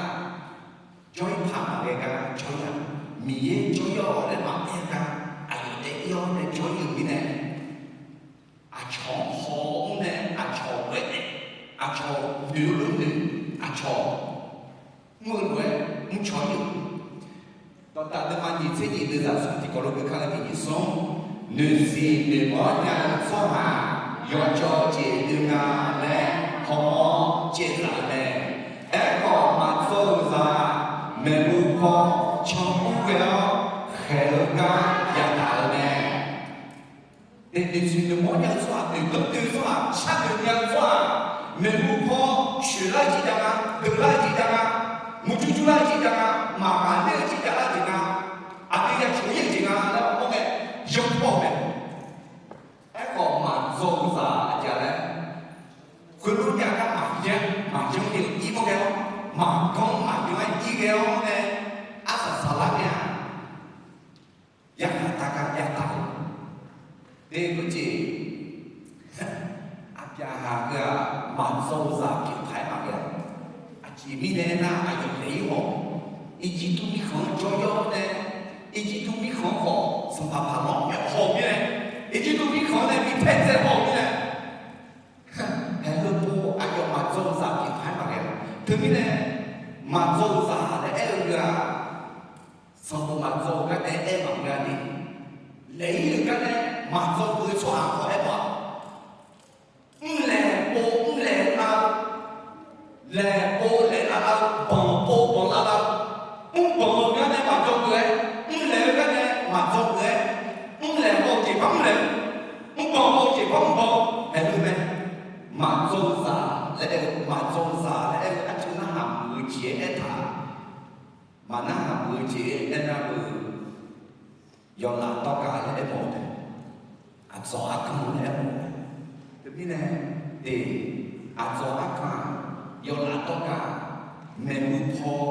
jawr-ir paq maqghae gar jawr-ir-aq, Miqyaer jawr-ir-awq laer maqaer gar, aqyawf taef-ir-awr nae jawr-ir-euq mirnae, aqcawq-anr haw-awr mr nae aqcawq ghae nae, aqcawq noeq-eu lof noeq, aqcawq mr-eu lof-aer mrcaw-ir-euq. Dawqdaq deuvma nyiq tser nyiq deuvzaq smr tiqkawv lof geuf kar-eu tiq nyiq smr, noeqsiq noeqmawr nya-eu tsawrhaq yawjawr jeq dui nga laer hawmawr caevzaq-eu mae. Aerkhawf, maqdzawr-eu zaq maeqhu paw canmr ghae-awr khaeq-eu gar yadaq-eu mae. Noeqsiq noeqmawr nya-eu tsawrhaq, noeqdanr doe-eu tsawrhaq, sharnoeq nya-eu tsawrhaq, maeqhu paw coeqlar-eu jeq jav nga, deuqlar-eu jeq jav nga, murjur jurlar-eu jeq jav nga, maqghaqler-eu jeq javlar-eu jeq nga, aqdui ya coq-ir-eu jeq nga laer hawmawr ngae, yanr paw-eu mae. Aerkhawf, maqdzawr-eu zaq aqjeq laer, khoerlof jav gar maqyanr, maqyanr ni-eu ir mawr ghae-awr, maqganr maqyanr-aer ir ghae-awr nae, arsaq saqlar nae-a, yarkhaq taf gar yataf-eu. Te khoerjeq, aqbyaqhaq heu-aq, maqdzawr-eu zaq pyeuf paq-aer maqghae-a. Aqjeq mirnae aernar, aqyawf naeq-ir haw, Irjirtuv mirkhanq-anr jawr-ir-awr nae, Irjirtuv mirkhanq-anr khawf sanqpaq paq lawr myawf haw-eu mirnae, Irjirtuv mirkhanq-anr nae bi paer dzae haw-eu mirnae, haeq heu pov aqyawf maqdzawr-eu zaq pyeuf paq-aer maqghae-a. Teumirnae, maqdzawr-eu zaq laer aer-eu heu-aq, sanqbof maqdzawr-eu gar nae aer maqngeur-a de. Laeq-ir-euq gar nae maqdzawr-eu tsawrhaq khawf aer mawf-a. Mrlaeq pov mrlaeq lar-eu, laeq pov laeq lar lar-eu, banq pov banq lar lar-eu, mrbanq-eu gar nae maqdzawr-eu-aer Maqmuiq-eu jeq aernar-eu, yawlaf dawrgav laer aermawf-eu taef, aqdzawq arkan laer aermawf-eu taef. Teumirnae, e, aqdzawq arkan-aq, yawlaf dawrgav, maeqhu paw,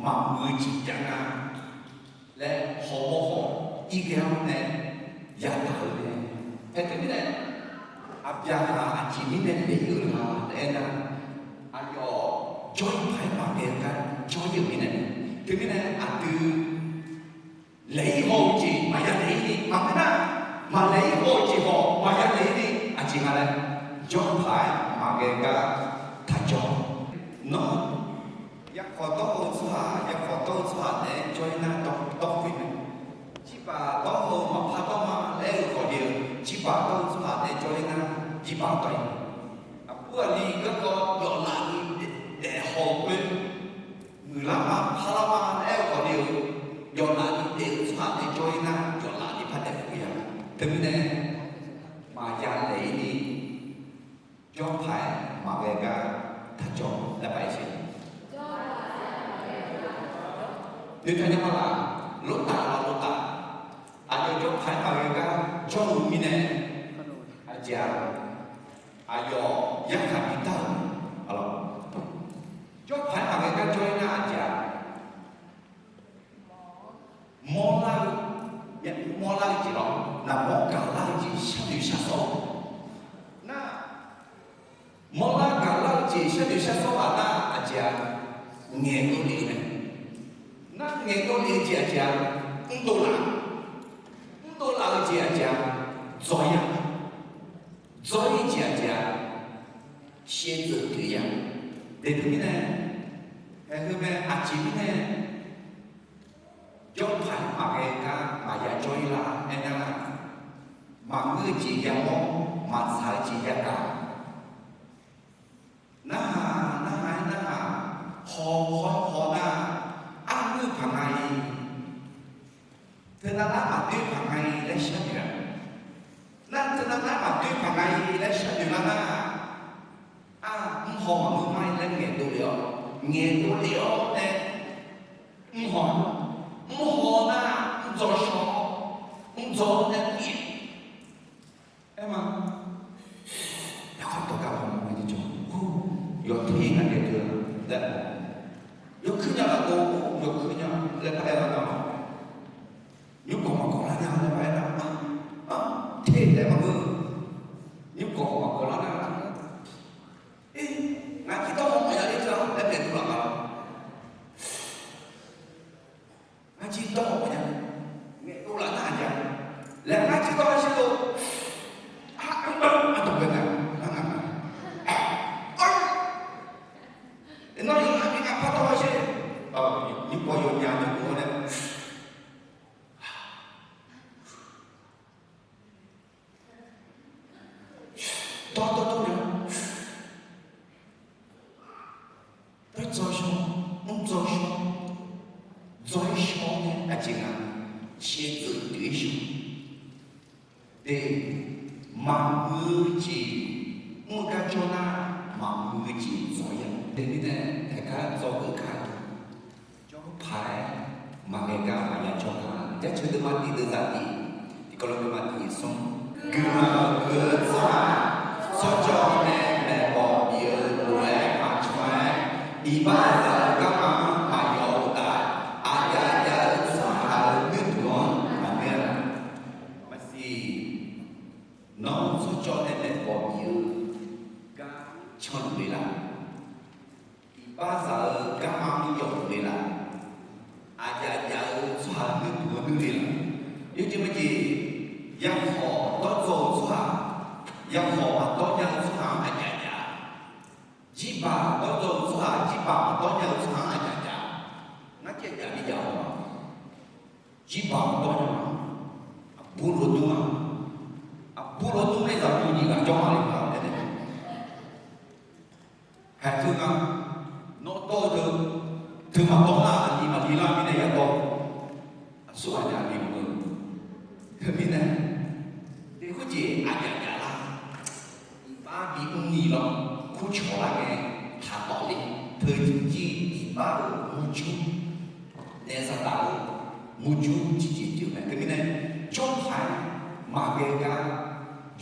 maqmuiq-eu jeq jav nga laer hawmawr khawf, irghae-anr nae yadaq-eu mae. Aer teumirnae, aqbyaqhaq aqjeq mirnae daef-ir-eu la laer aernar, aqyawf jawr-ir paq-aer maqghae-eu gar jawr-ir-euq mirnae, teumirnae aqdui laeq-ir haw-eu jeq maqya laeq-ir ni, maqngeur nar, maqlaeq-ir haw-eu jeq khawf maqya laeq-ir ni, aqjeq nga laer jawr paq-aer maqghae gar taq jawr. Nawr, yarkhawf dawr-eu tsawrhaq, yarkhawf dawr-eu tsawrhaq naeq-aer jawr-ir nar dawr khoer mae. Jirbaq dawr-eu maqpar dawr ma laer aer-eu khawf ni-eu, jirbaq dawr-eu tsawrhaq naeq-aer jawr-ir nar, jirbaq dawr-ir. Aqbur aqli garkawv yawflaf ni daef haw-eu khoer, muiqlar ma parlar ma aer-eu khawf ni-eu, yawflaf ni daef-eu tsawrhaq naeq-aer jawr-ir nar, yawflaf ni par daef khoer ya. Teumirnae, maqya laeq-ir ni, jawr paq-aer maqghae gar taq jawr laer paq-aer siq. Noeqtaq nya ma laf, lortaf laf lortaf. Aqyawf jawr paq-aer maqghae gar jawr-eu mirnae, aqjeq-aq, aqyawf yarkhaq bidar-euq, jawr paq-aer maqghae gar jawr-ir nar aqjeq-aq, mawrlar-eu, mawrlar-eu jeq lawr, naqmawr gaqlar-eu jeq sharnoeq shar sawr-eu nar, mawrlar gaqlar-eu jeq sharnoeq shar sawr-aq nar aqjeq-aq, ngaeqdov lef-eu mae. Nar ngaeqdov lef-eu jeq aqjeq-aq, mrdov laf, mrdov laf-eu jeq aqjeq-aq, dzaw-ir-a, dzaw-ir jeq aqjeq-aq, shaevdzeuf pyeuf-ir-a. Daeqdui mirnae, haeq heu mae aqjeq mirnae, jawr paq-aer maqghae gar maqya jawr-ir lar aernar, maqngeur-eu jeq yamawr, maqtsaq-eu jeq yagaq. Narhaq narhaq-aer narhaq, haw haw haw nar, arneur paq nga-iq, teunav nar maqdoer paq nga-iq laer sharnoeq-a. Nar teunav nar maqdoer paq nga-iq laer sharnoeq lar nar, ar, mrhaw maqngeur ma-ir laer ngaeqdov lef-awr, ngaeqdov lef-awr nae, mrhaw, mrhaw nar mrdzaw shaw, mrdzaw nae mr-ir. Aer ma, yawkhav dawq gar maqmawr-a tiqjawr, yawteq-ir nga nae deuq-a laer, yawkuir nya lafkhoer yawkuir nya laer par aer lar nar, nymrgawq maqgawq lar nya laer par aer nar, te taef maqngeur, nymrgawq maqgawq lar nar, e, ngaq jir dawr haw mawf nya ler teu-a laer maeqdov laf nga lawr. Ngar jir dawr-awq nya, ngaeqdov laf nar aqjeq-a, laer ngar jir dawr-a shir lo, ardawq bae nga, nawr yawqha ni ngaq par dawr-a shir, nymrpov yawnya jawrduq-awr nae, dawrdawr dawr nya, dawrdzaw shawr, mrdzaw shawr, dzaw-ir shawr nae aqjeq nga, shaevdzeuf pyeuf-ir shawr. Te, maqmuiq-eu jeq mr-eu gar jawr nar, maqmuiq-eu jeq dzaw-ir-a. Teumirnae, haeq gar dzaw-eu kar, jawr paq-aer maqghae gar maqya jawr nga. Jaceuq deuvma tiq deuvzaq tiq, tiqkawv lof deuvma tiq smr. Guiqlanq huiq-eu tsawrhaq, tsawrjawr nae maeqbawq bif-eu lof-aer maqcaw-aer, iqbax zaq-eu garma-anr maqyawf-eu uqtaf, aqjav jav-eu tsawrhaq-euq nuirduq-anr maqngeur-a. Maqsiq, nawr tsawrjawr nae maeqbawq bif-eu gar canluf le laf? Iqbax zaq-eu garma-anr yawf le laf? Aqjav jav-eu tsawrhaq nuirduq-anr nuir le laf? Yawjeq majeq, yarkhawf dawrdzaw-eu tsawrhaq, yarkhawf maqdawr nya-eu tsawrhaq-anr aqjav jav, jirbaq dawrdzaw-eu tsawrhaq, jirbaq maqdawr nya-eu tsawrhaq-anr aqjav jav, ngar jav jav bi jav-awq. Jirbaq maqdawr nya-a, aqbur lawr dur-a, aqbur lawr dur nae zaqyo nyiq ghaq jawr ma le ma laer nae, haeq teu nga, nawr dawr-eu teu, teu maqdawr nar aqli maqli lar mirnae yadawr, aqsurghaq nya aqli maqngeur. Teumirnae, te khoerjeq aqjav jav lar, iqbax bimr ni lawr, kurcawq lar ngae, taqtawf le, teu jir iqbax-euq murjur Naef saqtaf-eu murjur tiqjeq pyeuf mae. Teumirnae, jawrpaq-aer maqghae gar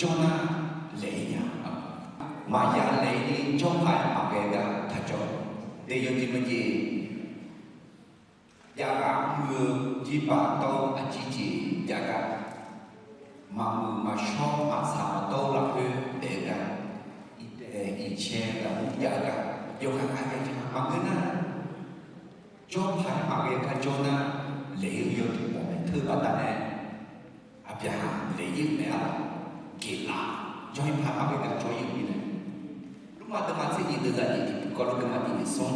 jawr nar laeq-ir nya. Maqya laeq-ir jawrpaq-aer maqghae gar taqjawr. Daef yawjeq maqjeq, jav ghaq mr-eu jirbaq dawr-eu aqjeq jeq jav gar, maqmuiq maqshawr maqtsaq maqdawr-eu lafkhoer daef-eu gar, iqdaef iqcae lafkhoer jav-eu gar, yawkhav khav jav-eu maqngeur nar, jawrpaq-aer maqghae gar jawr nar, laeq-ir yawduq mawf mae. Teu baqdanae, Aqbyaqhaq laeq-ir-euq mae-a lawq. Geqlaf jawr-ir paq maqghae gar jawr-ir-euq mirnae, Lormav deuvma tser nyiq deuvzaq nyiq tiqkawv lof deuvma tiq nyiq smr,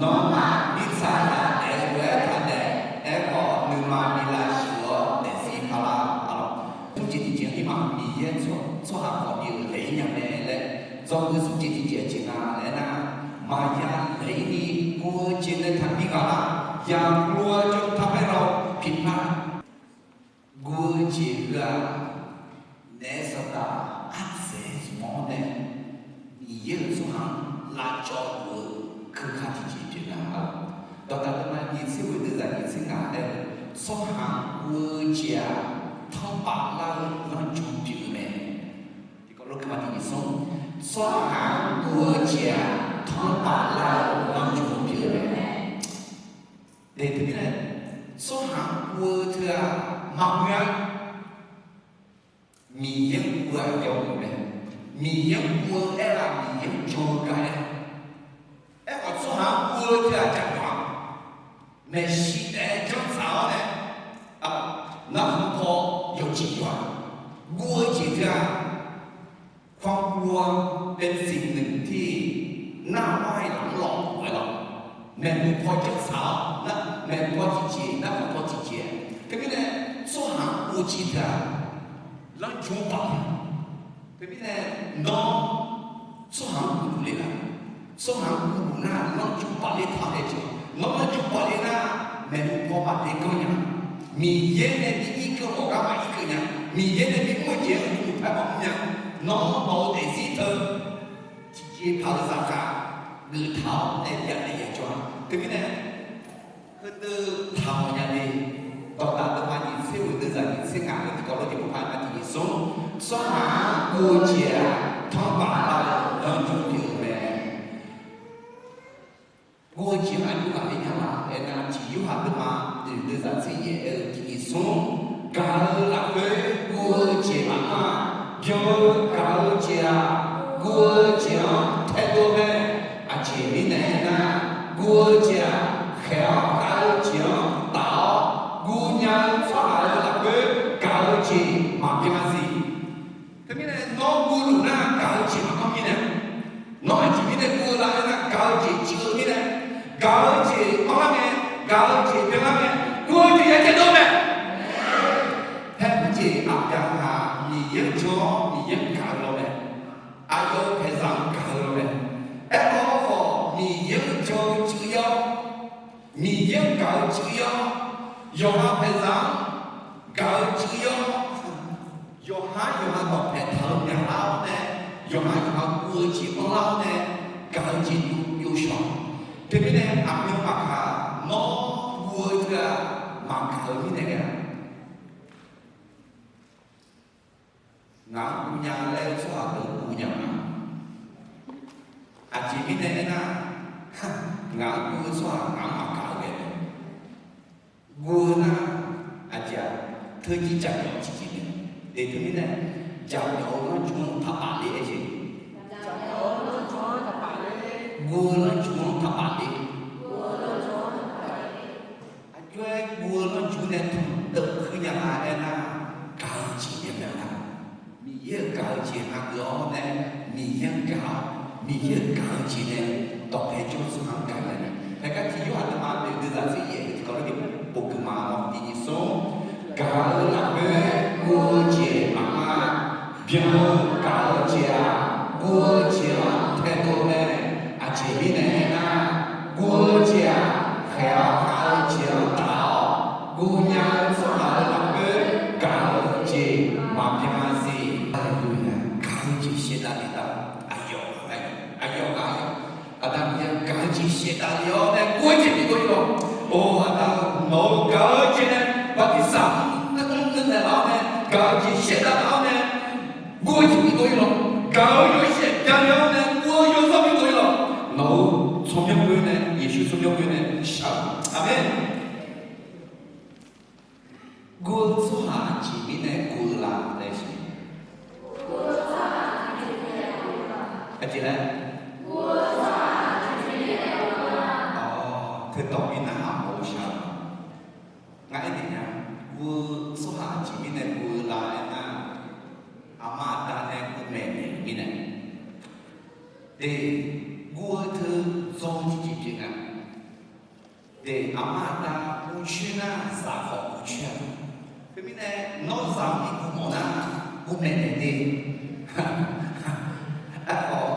nawmaf mirtsaq zaq daef-eu lof-aer taqdaef. Aerkhawf, nuima bi lavshuif-awr daefzir parlar-awq. Smr jeq tiqjeq-anr iqmae Miqyaer tsawrhaq khawf bi-euq laeq-ir nya mae laer, dzawgeuf smr jeq tiqjeq-a jeq nga laer nar, maqya laeq-ir ni guv-eu jeq nae taqbi ghaq lar, yaqguv-eu jawr taq paer lar-awr piqpar guv-eu jeq heu-aq, naef saqtaf ardzaeq zmq-awr nae, Miqyaer-euq tsawrhaq-anr lavcawv luf-eu keuka tiqjeq pyeuf nar-a. Dawqdaq deuvma nyiq tser ghoeq deuvzaq nyiq tser ngaq aer-eu, tsawrhaq-anr guv-eu jeq-aq, tanrpaf lar-eu lanrjmq pyeuf-eu mae. Tiqkawv lof deuvma tiq nyiq smr, tsawrhaq-anr guv-eu jeq-aq, tanrpaf lar-eu lanrjmq pyeuf-eu mae. Daef teumirnae, tsawrhaq-anr guv-eu teu-aq, maqmuiq-a. Miqyaer-anr guv-eu aqyawf-anr muiq mae. Miqyaer-anr guv-eu aer-aq, Miqyaer-anr jan-eu gar aer. Aerkhawf, tsawrhaq-anr guv-eu teu-aq, jaqmyawf-a. Maeqshi taef-aer janr tsaq-awr nae, narhaq paw yawqjeq yawq-a. Guv-eu jeq teu-aq, ความกลัวเป็นสิ่งหนึ่งที่น่าไหว้หลังหลอกหวย lawq. Maeqhu paw janr tsaq-awr, maeqhu paw tiqjeq, narhaq paw tiqjeq. Teumirnae, tsawrhaq-anr guv-eu jeq teu-aq, lanrjmq-anr baf-a. Teumirnae, nawr tsawrhaq-anr guv luf le-a. Tsawrhaq-anr guv luf nar, lanrjmq baf le taq-eu taef jeq. Nawr lanrjmq baf le nar, maeqhu paw baf le ganr nya. Miqyaer nae bi ir keuv ghawqgar maqir keuv nya. Miqyaer nae bimr-eu jeq-anr uqduq paer maqmr nya. Nawr nawq-eu daefzir teu tiqjeq paq-eu zaqkhav geuf taq-awr nae byav naeq ya jawr-a. Teumirnae, heudeuq taq mawf nya le. Dawqdaq deuvma nyiq tser ghoeq deuvzaq nyiq tser ngaq-eu tiqkawv lof tiqpov paq-aer ma tiq nyiq smr, tsawrhaq-anr guv-eu jeq-aq, tanrpaf lar-eu lanrjmq pyeuf-eu mae. Guv-eu jeq-anr aqjox ghaqler nya ma. Aernar, tiq Yorhaq deuvma oeq deuvzaq tser yaef aer-eu tiq nyiq smr, gaq-eu lafkhoer guv-eu jeq maqanr-a. Byan-eu gaq-eu jeq-aq, guv-eu jeq-anr taedov mae. Aqjeq mirnae aernar, guv-eu jeq-aq, khaeq-awr gaq-eu jeq-anr taf-awr, guv nya-eu tsawrhaq-euq lafkhoer gaq-eu jeq maqbyan siq. Teumirnae nawr guv luf nar gaq-eu jeq maqanr mirnae, nawr aqjeq mirnae guv-eu lar aernar, gaq-eu jeq cuiv-eu mirnae, gaq-eu jeq anrlar ngae, gaq-eu jeq byanlar ngae, guv-eu jeq ya taedov mae. Haer-eu jeq Aqbyaqhaq Miqyaer-anr jan-awr Miqyaer-anr gaq-eu law mae. Aqyawf-euq paeqzaq-anr gaq-eu law mae. Aerkhawf, Miqyaer-anr jan-eu cuiv yar-awr, Miqyaer-anr gaq-eu cuiv yar-awr, yawqha paeqzaq-anr gaq-eu cuiv yar-awr, yawqha yawqha dawqpaeq taq-eu myaqlar-awr nae, yawqha yawqha guv-eu jeq anrlar-awr nae, gaq-eu jeq dov byov shawq. Teumirnae aqmyan maqkaq, nawr guv-eu teu-aq, maqgaq-eu mirnae ghae-a. Ngaq-anr guv nya laer-eu tsawrhaq deuq guv nya ma. Aqjeq mirnae aernar, ngaq-anr guv-eu tsawrhaq ngaq-anr maqgaq-eu ghae-a. Guv-eu nar, aqjeq-aq, teujir jaqmyawf tiqjeq mae. Eq, teumirnae, jaqmyawf-eu lanrjmq-anr taqpaf ler-aer jeq. Guv-eu lanrjmq-anr taqpaf ler. Aqjox-aer guv-eu lanrjmq nae tmq deuv kuir nya nga aernar, gaq-eu jeq nae mae-a. Miqyaer-euq gaq-eu jeq hageuf-awr nae, Miqyaer-anr gaq-awr, Miqyaer-euq gaq-eu jeq nae dawqpae jawr-eu tsawrhaq-anr gaq nya ni. Haegar tiq Yorhaq deuvma oeq deuvzaq tser yaef-eu tiqkawv lof-aer bofgeuf ma lawr, tiq nyiq smr. Gaq-eu lafkhoer guv-eu jeq maqanr-a. Byan-eu gaq-eu jeq-aq, guv-eu jeq-anr taedov mae. Aqjeq mirnae aernar, guv-eu jeq-aq, khaeq-awr gaq-eu jeq-anr taf-awr, guv nya-eu tsawrhaq-euq lafkhoer gaq-eu jeq maqbyan siq. Haleluya. Gaq-eu jeq shaevdav le taf. Aqyawf ghaq, aqyawf ghaq, aqda Miqyaer gaq-eu jeq shaevdav le-awr nae guv-eu jeq bigov-ir lawq. Or, aqda-eu Gaq-eu jeq shaevdav-awr nae guv-eu jeq bidov-ir lawq. Gaq-eu yawshaef byav-awr nae guv-eu yawzawr bidov-ir lawq. Nawq-euq tsawrmyanr ghoe nae, Yeqsur tsawrmyanr ghoe nae shaq-eu. Aqmeq. Guv-eu tsawrhaq aqjeq mirnae guv-eu la laer siq. Aqjeq laer. Teu dawq mirnae aqmawf-eu shaq-eu. Ngar aernaeq nya, guv-eu tsawrhaq aqjeq mirnae guv-eu la aernar, aqma aqda nae guv maeqnaeq-eu mirnae. De, guv-eu teu dzaw tiqjeq pyeuf nga. De, aqma aqda guv coer nar zaq khawf guv coer-a. Teumirnae nawr zaq-anr bi guv mawf nar, guv maeqnaeq de. Aerkhawf,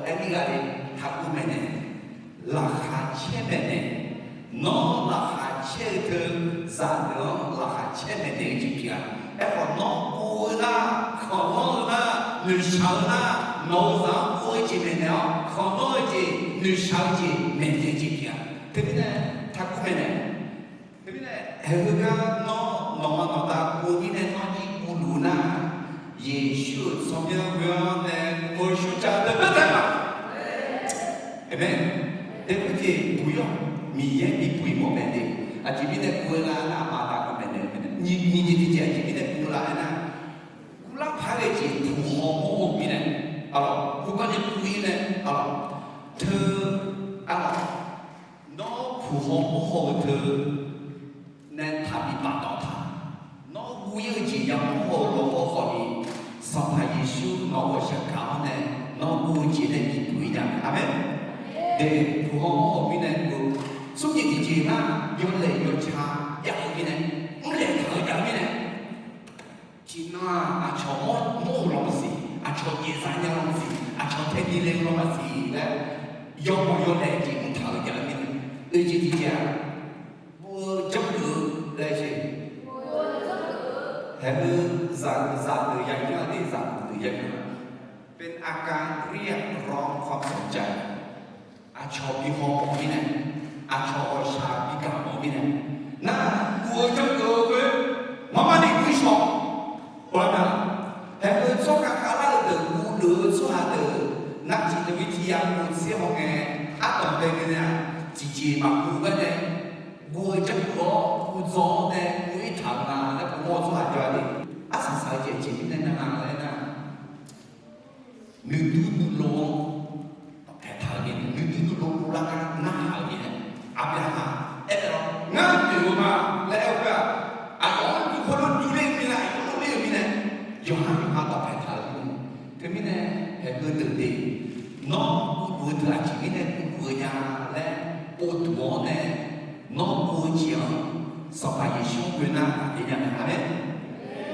aer-ir ghaq de, taqguv maeqnaeq, laqkhaq caer maeqnaeq. Nawr laqkhaq caer-eu teu zaqdeuq-anr laqkhaq caer maeqnaeq-eu jeq pyeuf-a. Aerkhawf nawr guv-eu nar, khanqlanr-eu nar, noeqshaq-eu nar, nawq-euq zaq-anr guv-eu jeq maeqnaeq-awr, khanqlanr-eu jeq, noeqshaq-eu jeq maeqnaeq-eu jeq pyeuf-a. Teumirnae taqguv maeqnaeq. Teumirnae haeq heugar nawr nawqma nawqda guv-eu mirnae nawr jir guvluf-eu nar, Yeqsur-euq tsawrmyanr ghoe-awr nae guv-eu shawrjav deuq beuv taef-a. Aqmeq. Daefkhoer jeq buq-ir-awq. Miqyaer bi buq-ir mawf mae de. Aqjeq mirnae guv-eu la nar, aqma aqda guv maeqnaeq-eu mirnae, nyiq jeq tiqjeq aqjeq mirnae guv-eu la aernar, guvlar paq-aer ghae jeq puq haw mawr haw-eu mirnae, arlawq, guvgar nae guv-ir nae, arlawq, teu, arlawq, nawr puq haw mawr haw-eu teu nae taqbi bafdawq taq. Nawr guv-ir-eu jeq yamawr haw-eu lawqhaw khawfni, Sanqpaq Yeqsur nawq-euq ghawqshaq gaq-awr nae, nawr guv-eu jeq nae bi puq-ir nya mae. Aqmeq. De, puq haw mawr haw-eu mirnae guv. Smr jeq tiqjeq nar, yawlaeq yawca jav-eu mirnae, mrlaeq taq-eu jav-eu mirnae, tiqnan-aq aqcawq mawr-eu lanq maqsiq, aqcawq jaeqzaq nya lanq maqsiq, aqcawq tae ni le-eu lanq maqsiq laer, yawbanq yawlaeq jeq mrtaq-eu jav-eu mirnae, oeq jeq tiqjeq-aq, guv-eu janrgeuf-eu laer jeq. Haeq-eu zaq, zaqdeuq yagaq-a de, zaqdeuq yagaq-a. เป็นอาการเรียกร้องความสนใจ Aqcawq bi haw mawf-eu mirnae, aqcawq ghawqshaq bi gaq mawf-eu mirnae, nar guv-eu janrgeuf-eu khoer, marmar ni guv-ir shawq. Haeq-eu tsawrhaq khavlar-eu deuq guvluf-eu tsawrhaq deuq, nar tiq dawq-ir tiq ya guv tser haw ngae, ardanq bae ngae nae-aq, tiqjeq maqguv gar nae, guv-eu janrgeuf-awr guv dzaw-awr nae guv-ir taq-eu nga laer pov mawr-eu tsawrhaq jav-a de. Arsaq saq-eu jeq aqjeq mirnae nar nga laer nar, nuidur nuilov-anr dawqpae taq-eu mirnae, nuidur nuilov uvlar gar narhaq-eu mirnae, Aqbyaqhaq aer-awr, ngar noeq-eu ma laer aer-eu khoer-aq, aqyawf-anr duq hawr-eu durler-eu mirnae, aqyawf lorler-eu mirnae, yawqha yawqha dawqpae taq-eu mirnae. Teumirnae haeq-eu deuq de, nawr guvluf-eu deuq aqjeq mirnae guvluf-eu nya laer povduq-awr nae, nawr guv-eu jeq-anr Sanqpaq Yeqsur ghoe nar ghaqler nya mae. Aqmeq.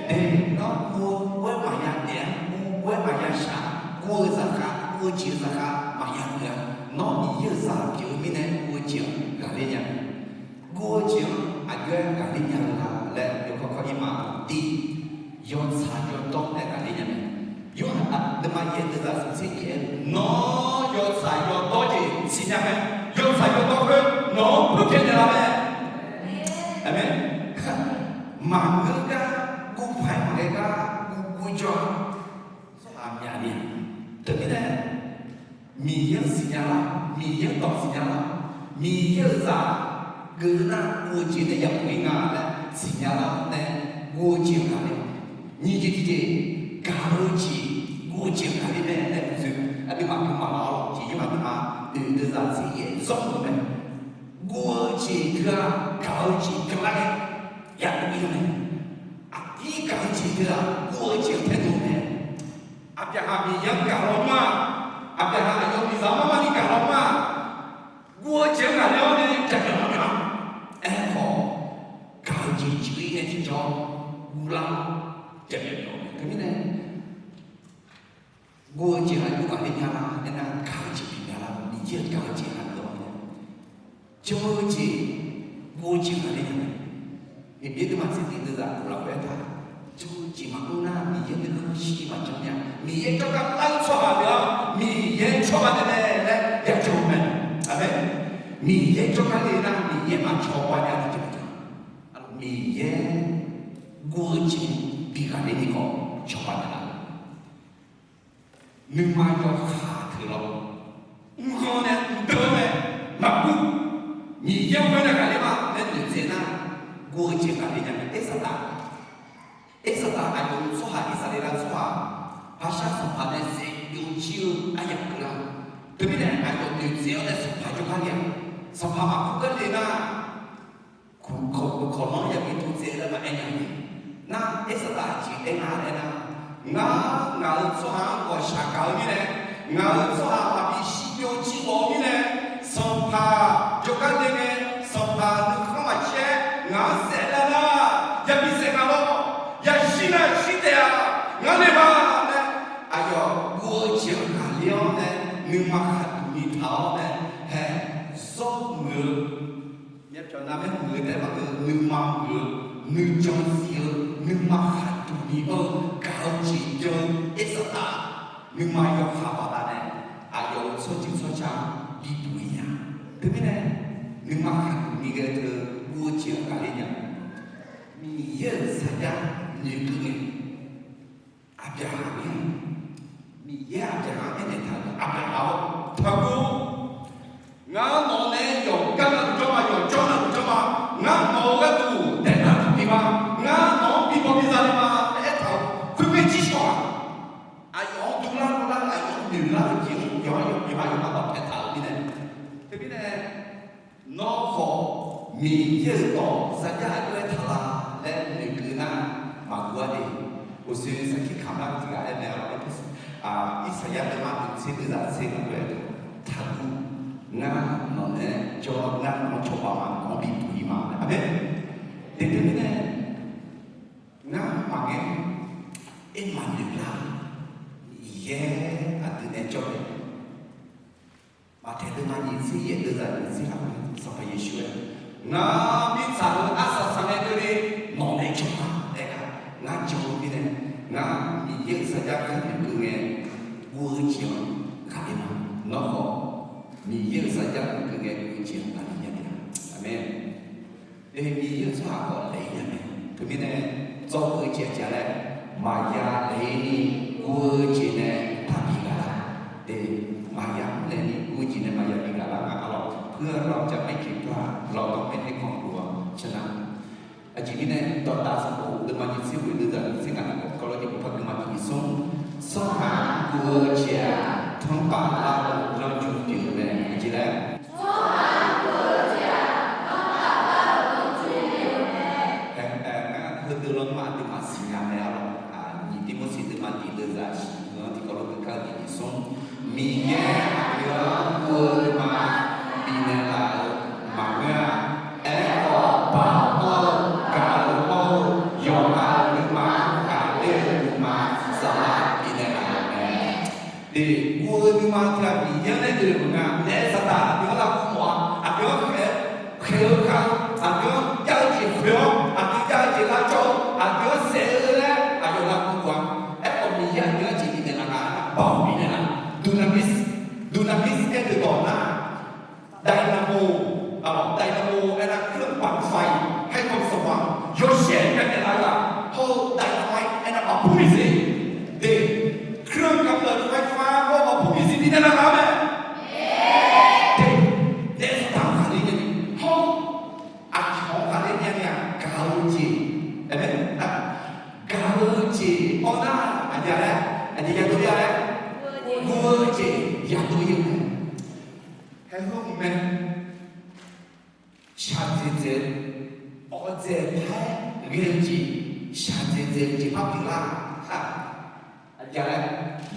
De, nawr guv-eu ghoer maqya daef-a, guv-eu ghoer maqya shaq, guv-eu zaqkhav, guv-eu jeq-eu zaqkhav maqya geuf-a. Nawr Miqyaer-euq zaq pyeuf-eu mirnae guv-eu jeq-anr ghaqler nya mae. Guv-eu jeq-anr aqjox-aer ghaqler nya-eu la laer yawkawr kawr-ir ma. Tiq, yawtsaq yawdawr nae ghaqler nya mae. Yorhaq nuima yaeq deuq zaq smq tser yaeq-aer, nawr yawtsaq yawdawr jeq siqnya mae. Yawtsaq yawdawr khoer nawq-anr purpyaeq naeqlaf mae. Aqmeq. Maqngeur gar, guv paq-aer maqghae gar guv guv jawr-a. Tsawrhaq myaq ni. Teumirnae Miqyaer-anr siqnya lar, Miqyaer-anr dawq siqnya lar, Miqyaer-euq zaq geuf nar guv-eu jeq nae yapuq-ir nga laer siqnya lar nae guv-eu jeq-anr ghaqler. Nyiq jeq tiqjeq, gaq-eu jeq guv-eu jeq-anr ghaqler mae laer uqdzoeq aqduimaf guiqlanq maq-awr lawq. Tiq Yorhaq nuima oeq deuq zaq tser yaeq zawr-eu mae. Guv-eu jeq teu-aq gaq-eu jeq byanlar ngae yapuq-ir mae. Aqdir gaq-eu jeq teu-aq guv-eu jeq-anr taedov mae. Aqbyaqhaq Miqyaer-anr gaq law ma. Aqbyaqhaq aqyawf miqzaq-anr marmar ni gaq law ma. Guv-eu jeq-anr ghaqler-awr nae jaqmyawf mawf mya. Aerkhawf, gaq-eu jeq jeuq-ir nae tiqjawr guvlar-awr jaqmyawf mawf mae. Teumirnae guv-eu jeq ghaq yur ghaqler nya la aernar, gaq-eu jeq bif nya la. Miqyaer-euq gaq-eu jeq ghaqler-awr nae, jan-eu jeq guv-eu jeq ghaqler nya mae. Heqbyaer nuima tser tiq deuq zaq uqlaf khoer aertaq, jan-eu jeq maqmr nar Miqyaer nuikhanr shir maqjan nya. Miqyaer jawrgar lar-eu tsawrhaq deuq-anr Miqyaer cawba naeq mae laer yajan-eu mae. Aqmeq. Miqyaer jawrgar le nar Miqyaer maqcawba nya-eu jeq maqjan. Miqyaer guv-eu jeq bif ghaqler ni khawf cawba naeqlaf-eu, nuima yawkaq teuq lawr, mrghanr nae mqdeuv-awr nae maqguv, Miqyaer-euq khoer nae ghaqler ma laer noeqtsaev nar, guv-eu jeq ghaqler nya mae. Aersaqdaq, Aersaqdaq aqyawf-euq tsawrhaq, Irsaqleqlav tsawrhaq, Paqshar sanqpaq nae saef byovjir-eu aryamq keuvlar. Teumirnae aqyawf noeqtsaev-awr nae sanqpaq jawrgar le-aq, sanqpaq maqkur gar le nar, kawq lanr yabi tov tsaev laer maqaer nya-eu. Nar Aersaqdaq aqjeq aer nga laer nar, ngar ngaq-euq tsawrhaq-anr ghawqshaq gaq-eu mirnae, ngaq-euq tsawrhaq maqbi shirbyov jir ghawq-eu mirnae, sanqpaq jawrgar le ngae, sanqpaq nuikhanr maqcaer ngaq-anr saef lar nar, yabi saef nga lawr, yashir nar shir taef-a, ngar le ma laer, aqyawf guv-eu jeq-anr ghaqler-awr nae, nuima khaqduq ni taq-awr nae, hae, zawr muiq-eu, myavpyawq navmaer muiq-eu taef-aer maqngeur, nuima muiq-eu, nuijan siq-eu, nuima khaqduq ni anr-eu gaq-eu jeq jan-eu Aersaqdaq, nuima yawkaq baqdanae, aqyawf-euq tsawrjeuq tsawrca bibuq-ir nya. Teumirnae, nuima khaqduq ni ghae teu guv-eu jeq-anr ghaqler nya. Miqyaer-euq sarjax noeqkeuv ngae, Aqbyaqhaq-anr, Miqyaer Aqbyaqhaq-anr aernaeq taq-euq, Aqbyaqhaq-or, taqguv. Ngar nawq nae yawqgar navluf jawr ma, yawqjawr navluf jawr ma. Ngar nawq-euq gharduq daeqnar taq bi ma. Ngar nawq-anr bi baw bi za le ma laer aertaq-euq khoermae jir shawq-aq, aqyawf-anr dovlar dovlar-eu, aqyawf-anr noeqlar-eu jeq-anr yawqha yawqha yawqha yawqha bafpaeq taq-euq mirnae. Teumirnae, nawr khawf Miqyaer-euq dawq sarjax aqjox-aer taq la laer noeqkeuv nar, maqguv-a de. Uqshoe sarkir kamq lar tiq ghaq aer mae-a, Irsaqyar deuvma deuq tser deuq zaq tser lafkhoer aer-eu, taqguv. Ngar nawq nae jawr, ngar nawq-anr cawba ma, nawq-anr bibuq-ir ma. Aqmeq. Teumirnae, ngar maqngaer, aer maqnoeq lar, Miqyaer aqdui nae jawr mae. Maqtaeq deuvma nyiq tser yaeq deuq zaq nyiq tser lafkhoer Sanqpaq Yeqsur aer-eu, ngar mirtsaq-euq arsaq saqngae keuvni nawq nae jawr ma laer aer-eu, ngar jan-eu mirnae, ngar Miqyaer-euq sarjax kharnoeq keuv ngae, guv-eu jeq-anr ghaqler ma. Nawr khawf Miqyaer-euq sarjax noeqkeuv ngae guv-eu jeq-anr ghaqler nya taef-a. Aqmeq. Miqyaer-euq tsawrhaq khawf daef-ir nya mae. Teumirnae, dzawgeuf-eu jeq aqjeq laer, maqya daef-ir ni guv-eu jeq nae taqbi ghaq lar. Maqya nae ni guv-eu jeq nae maqya bi ghaq lar nga arlawq. เพื่อเราจะไม่ผิดพลาด เราต้องไม่ให้ความกลัวชนะ Aqjeq mirnae, Dawqtaf sanqbof deuvma nyiq tser ghoeq deuq zaq nyiq tser ngaq-anr, Gawrlawrjeq bof par deuvma nyiq tser smr, tsawrhaq-anr guv-eu jeq-aq, tanrpaf lar-eu lanrju pyeuf-eu mae. Aqjeq laer, ngar heudeuq lanma aqduimaf siqnya mae arlawq. Nyiq Tirmorseq deuvma tiq deuq zaq shiq-anr tiqkawv lof-aer kar-eu tiq nyiq smr, Miqyaer aqdui-anr guv-eu nuima bifnaeq laf-euq maqngeur-a. Aerkhawf, baoq hawr-eu, gaq-eu hawr-eu, yawqha-euq nuima-anr ghaqler-eu nuima saflar bifnaeq laf-euq mae. Guv-eu nuima tiq ghaq Miqyaer-anr nae oe-euq maqngeur-a. Naef saqdaq aqdui-anr lavguv mawf-a. Aqdui-anr khaeq-eu khaeq-eu kar-eu, aqdui-anr jav-eu jeq khoeq-awr, aqdui jav-eu jeq lar jawr-eu, aqdui-anr saef-eu laer aqyawf lavguv mawf-a. Aerkhawf, Miqyaer aqdui-anr jeq bifnaeq laf nga, baoq bifnaeq laf. Dunamis, dunamis aer-eu dawq nar, dynamo, dynamo aernar, เครื่องปั่นไฟ ให้ความสว่าง yawshaef bifnaeq laf-eu ghaq, hawr-eu dynamite aernar, maqpur miqzir, de, เครื่องกำเนิดไฟฟ้า hawr-eu maqpur miqzir bifnaeq laf nga mae. De, naef saqdaq-anr ghaqler nya ni, hawr-eu aqcawq-anr ghaqler nya ni-aq, gaq-eu jeq, gaq-eu jeq awr nar, aqjeq laer, aqjeq yadov ya laer, guv-eu jeq yadov ya-eu mae. Haehu hmq mae. Shaqdzaeq dzaeq-eu, awqdzaeq par-aer ghae-eu jeq, shaqdzaeq dzaeq-eu jeq par pyeuflar-aq, aqjeq laer,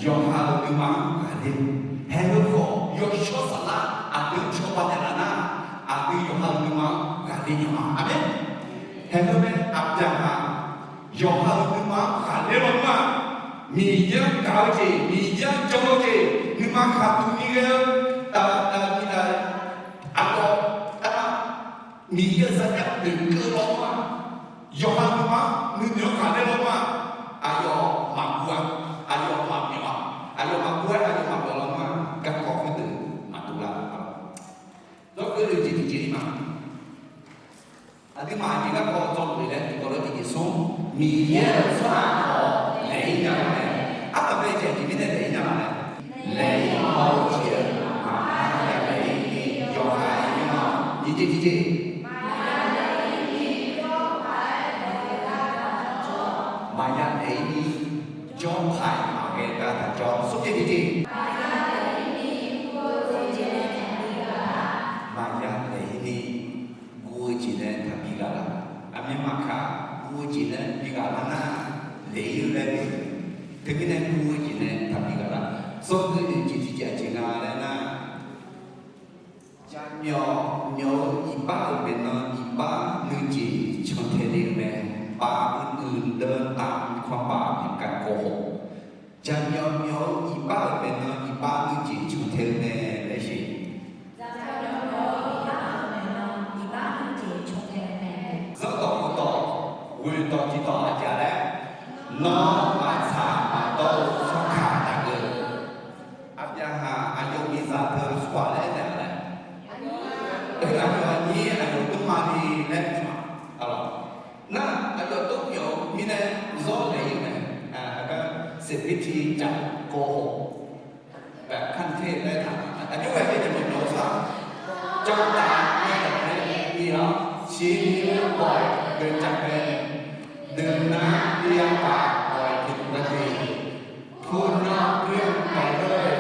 yawqha-euq nuima-anr ghaqler-eu, haehu khawf yawshawr saflar aqdui-anr cawba naeqlaf nar, aqdui yawqha-euq nuima-anr ghaqler nya ma. Aqmeq. Haehu mae, aqbyaqhaq yawqha-euq nuima-anr ghaqler lawnmr-aq, Miqyaer-anr gaq-eu jeq, Miqyaer-anr jan-eu jeq, nuima khaqduq ni ghae-eu, aqdawq, Miqyaer-euq sarjax noeqkeuv lawnmr-aq, yawqha nuima-anr nuinoeq-anr ghaqler lawnmr-aq, aqyawf maqguv-a, aqyawf maqmyawf-a, aqyawf maqguv-aer aqyawf maqmyawf lawnmr-aq, garkawv khoerdeuq maqdov lar-a. Dawrkeuv le jeq tiqjeq-ir ma. Aqduimaf aqjeq garkawv dawrluf-eu laer tiqkawv lof-aer tiqjeq smr, Miqyaer-euq tsawrhaq Maqya daef-ir ni jawrtaq-iq maqghae gar taq jawr. Smrjeq tiqjeq. Maqya daef-ir ni, guv-eu jeq nae taqbi ghaq laf. Aqmyanmaf kaq guv-eu jeq nae bi ghaq lar nar, daef-ir-eu laer, teumirnae guv-eu jeq nae taqbi ghaq laf. Sawrgui-eu jeq tiqjeq aqjeq nga laer nar, jaqmyawf myawf-eu iqbax-euq maeqnan iqbax nuijeq cantae le-eu mae. Pav uiq เดินตามความบาปแห่งการโกหก Jaqmyawf myawf-eu iqbax-euq maeqnan iqbax nuijeq cantae-eu mae laer sheq. Zanrdawq khofdawq, ghoeqdawq tiqdawq aqjeq laer, nawr maqtsaq maqdawr-eu tsawrkaq taf geuv. Aqbyaqhaq aqyawf miqzaq teu aqsur ghaq laer aernaeq-a laer, aqyawf aqnyir aqyawf dmrma ni laer, nar aqyawf dmr myawf-eu mirnae zawr daef-ir mae. Aqgar สิบวิธีจากการโกหก แบบขั้นเทพ laer taq, aqjox ghae-eu jeq myawf myawf-eu sar, jawrdaq nae daqnae bi-awr, ชีวิตปล่อยเกิดจากแรง ดื่มน้ำเบียร์เปล่า ปล่อยผิดปกติ พูดนอกเรื่องไปเรื่อย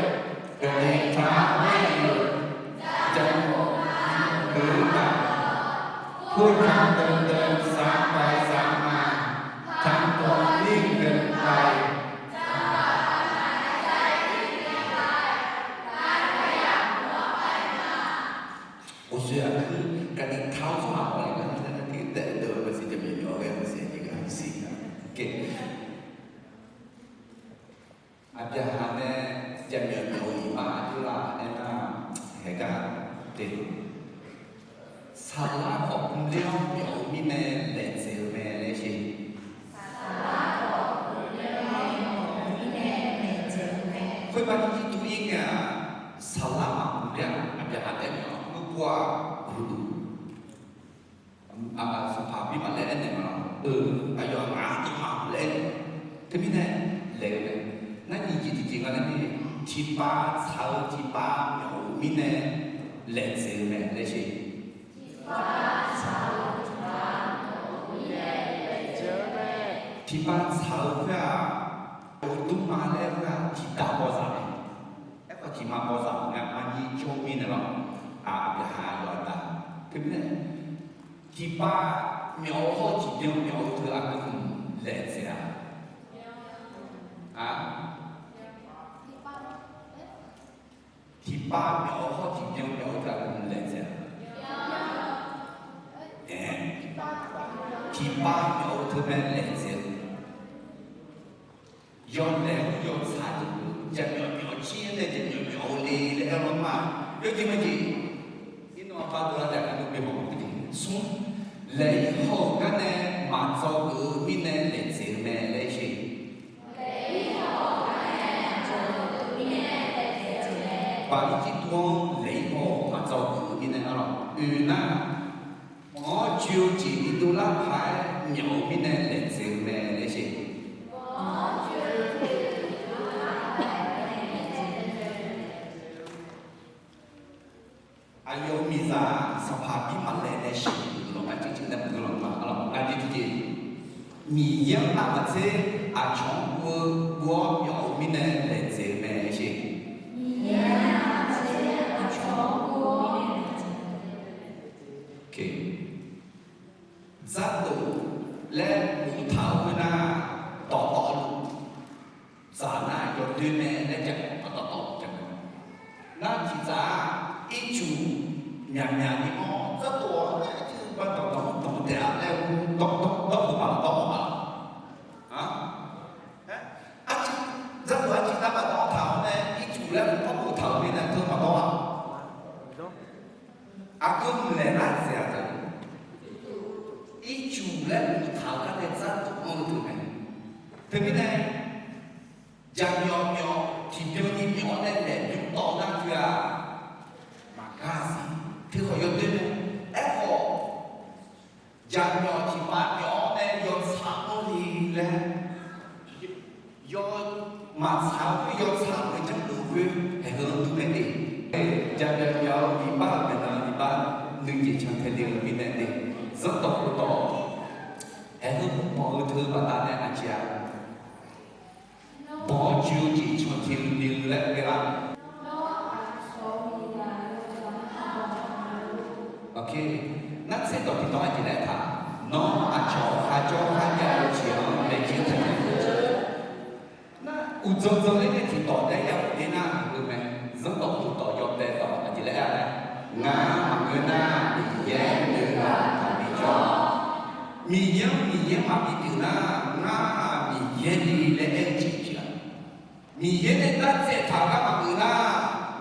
กระดิกเท้าไม่หยุด จะหมุนหรือหลับ พูดคำเดิมๆ ซ้ำไปซ้ำมา ทั้งตัวนิ่งเกินไป Uqshoe aqkuir กระดิกเท้า tsawrhaq pawle gar nae daef-eu maqsiq, jaqmyawf myawf-eu ghae maqsiq, aqjeq gar maqsiq. Aqbyaqhaq nae jaqmyawf myawf-eu iqbax aqjox la aernar, haegar te, saqlar khawf mrler-awr myawf-eu mirnae laeqtsaeq-eu mae laer sheq. Khoerbar nyiq jir tuv-ir ngae-aq, saqlar maqmrler-aq, aqbyaqhaq taef-aer mawf-awr, mrpov-aq, huiq-eu Sanqpaq Aqbimaf laer aernaeq ma lawr. Eu, aqyawf ngaq-anr dawqma laer aernaeq. Teumirnae laeq-eu mae. Nar nyiq jeq tiqjeq nga laer ni, tiqpav tsaq-eu tiqpav myawf-eu mirnae laeqtsaeq-eu mae laer sheq. Tiqpav tsaq-eu khoer-aq, dmrma laer khoer-aq tiqdav bawzaq mae. Aerkhawf tiqma bawzaq nga, maqnyir jawr mirnae lawr. Aqbyaqhaq yawqha da. Teumirnae tiqpav myawf-eu hawr tiqbyan myawf-eu teu aqgeu hmq laeqtsaeq-a. Tiqpav myawf-eu hawr tiqbyan myawf-eu teu aqgeu hmq laeqtsaeq-a. Ae, tiqpav myawf-eu teu mae laeqtsaeq-eu. Yawlaeq-anr yawtsaq deuq-eu jaqmyawf myawf jir-anr nae jaqmyawf myawf-eu le laer aer-awr ma. Yawjeq majeq, iqnan aqpar dovlar taef-a, iqnan bimawf-eu jeq. Smr, laeq-ir haw-euq gar nae maqdzawgeuf-eu mirnae laeqtsaeq-eu mae laer sheq. Baqli jir tuv-anr laeq-ir haw-euq maqdzawgeuf-eu mirnae arlawq oe nar, mq-anr joe-eu jeq bidov lar paq-aer myawf-eu mirnae laeqtsaeq-eu mae laer sheq. Aqyawf-euq miqzaq Sanqpaq Aqbimaf laeq nae sheuq-eu guiqlanq aqjeq jeq nae maqgeur lanq ma arlawq. Aqjeq tiqjeq, Miqyaer-anr aqmaqtser aqcawq-anr guv-eu guv-awr myawf-eu mirnae laeqtsaeq-eu mae laer sheq. Dzardof laer boftaq-eu khoernar, dawqtawvluf dzaq nar yawdoer mae laer jav-eu dawqtawvluf jav-eu. Nar tiqdzaq-aq, ircuf myaqmyaq ni-anr dzardof-anr nae ircuf baqdawq dawq-anr dawq taef-a laer ur dawq dawq dawq-eu baqdawq-anr ma. Arciv, dzardof arciv nar baqdawq-anr taq-awr nae ircuf laer mq-anr boftaq-euq mirnae teu baqdawq-a. Aqgeu mqlaeq lar dzaeq-a teu. Ircuf laer mqtaq-eu gar nae dzardof-anr-eu teu mae. Teumirnae, jaqmyawf myawf tiqbyan ni myawf-awr nae laeq bymr tawv nar teu-aq, maqgar siq. Teukhawf yawdoer mae. Aerkhawf, jaqmyawf tiqpav myawf-awr nae yawtsaq-anr ni laer, yaw maqtsaq-eu khoer yawtsaq-eu janrluf khoer haeqheu-anr dur mae de. Jaqmyawf myawf-eu iqbax-euq maeqnan iqbax nuijeq cantae le-eu mirnae de. Zanrdawq khofdawq, haeqheu Banq-eu teu baqdanae aqjeq-aq, banq-awr joe-eu jeq cantae le-eu laer ghae lar. Nar tserdawq tiqdawq-anr aqjeq laer taq, nawr aqcawq kharjawr kharjav-eu jeq-anr maeqjeq taq-eu. Nar uqdzan dzan ler nae tiqdawq taef-aer ya'mr ler nar-eu mae. Zanrdawq uqdawq yawbae dawq aqjeq laer-a laer, ngar maqngeur nar Miqyaer nuigaq taqbi jawr. Miqyaer-anr Miqyaer maqbi pyeuf nar, ngar Miqyaer ni laer aer-eu jeq jeq-aq, Miqyaer nae dartsaev taq-eu gar maqgeuf nar,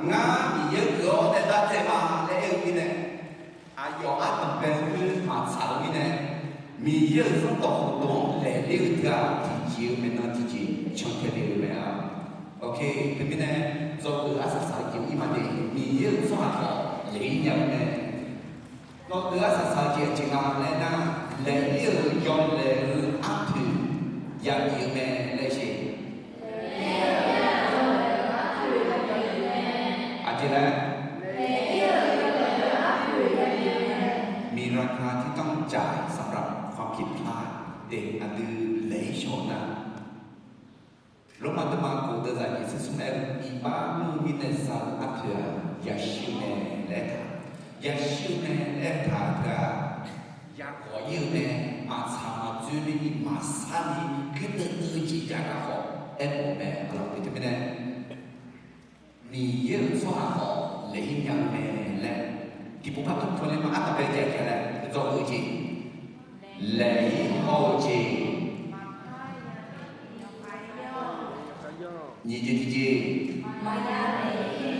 ngar Miqyaer geuf-awr nae dartsaev ma laer aer-eu mirnae, aqyawf ardanq bae-eu khoer maqtsaq-eu mirnae, Miqyaer-euq zanrdawq uqdawq-anr laeq ler-eu teu-aq, tiqjeq-eu maeqnan tiqjeq cantae le-eu mae-a. Teumirnae, dzawgeuf arsaq saq-eu jeq ir ma de, Miqyaer-euq tsawrhaq khawf laeq-ir nya-eu mae. Dzawgeuf arsaq saq-eu jeq aqjeq nga laer nar, laeq-ir-euq yawlaeq-eu arpoeq yabif-eu mae laer jeq. Aqjeq laer, miqraka ที่ต้องจ่ายสำหรับความผิดพลาด de aqdui laeq-ir shaw-eu nar, Lormav deuvma kof deuvzaq nyiq tser smr aer-eu, iqbax mr-eu mirnae za-eu arpoeq-aq, yashir-eu mae laer taq, yashir-eu mae laer taq-eu teu-aq, yakhawf-ir-eu mae, maqtsaq maqdzoer ni maqsar ni, khaerdeuv deuv-eu jeq jav gar khawf aermawf-eu mae. Aqlawq pyeuf teumirnae, Miqyaer-euq tsawrhaq khawf laeq-ir nya-eu mae laer, tiqpov par tmr tmr ler ma. Ardanq bae jav-eu jeq laer dzawgeuf-eu jeq, laeq-ir haw-eu jeq, nyiq jeq tiqjeq, maqya laeq-ir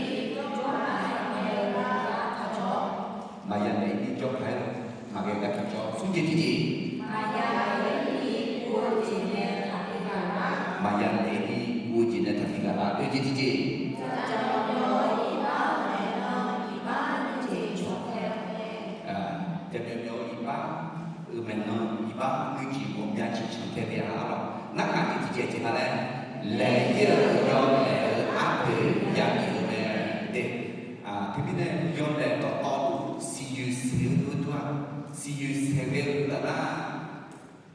ni jawr paq-aer lof maqghae gar taq jawr. Smr jeq tiqjeq, maqya laeq-ir ni guv-eu jeq nae taqbi ghaq lar. Oe jeq tiqjeq, jaqmyawf myawf-eu iqbax-euq maeqnan iqbax nuijeq ghawqmya jeq cantae le-a. Aqlawq narhaq jeq tiqjeq jeq nga laer, laeq-ir-euq yawlaeq-eu arpoeq yabif-eu mae de. Teumirnae yawlaeq dawqtawvluf siqyoeq saeq-eu lof-aer dur-aq, siqyoeq saeq ghae-eu taf nar,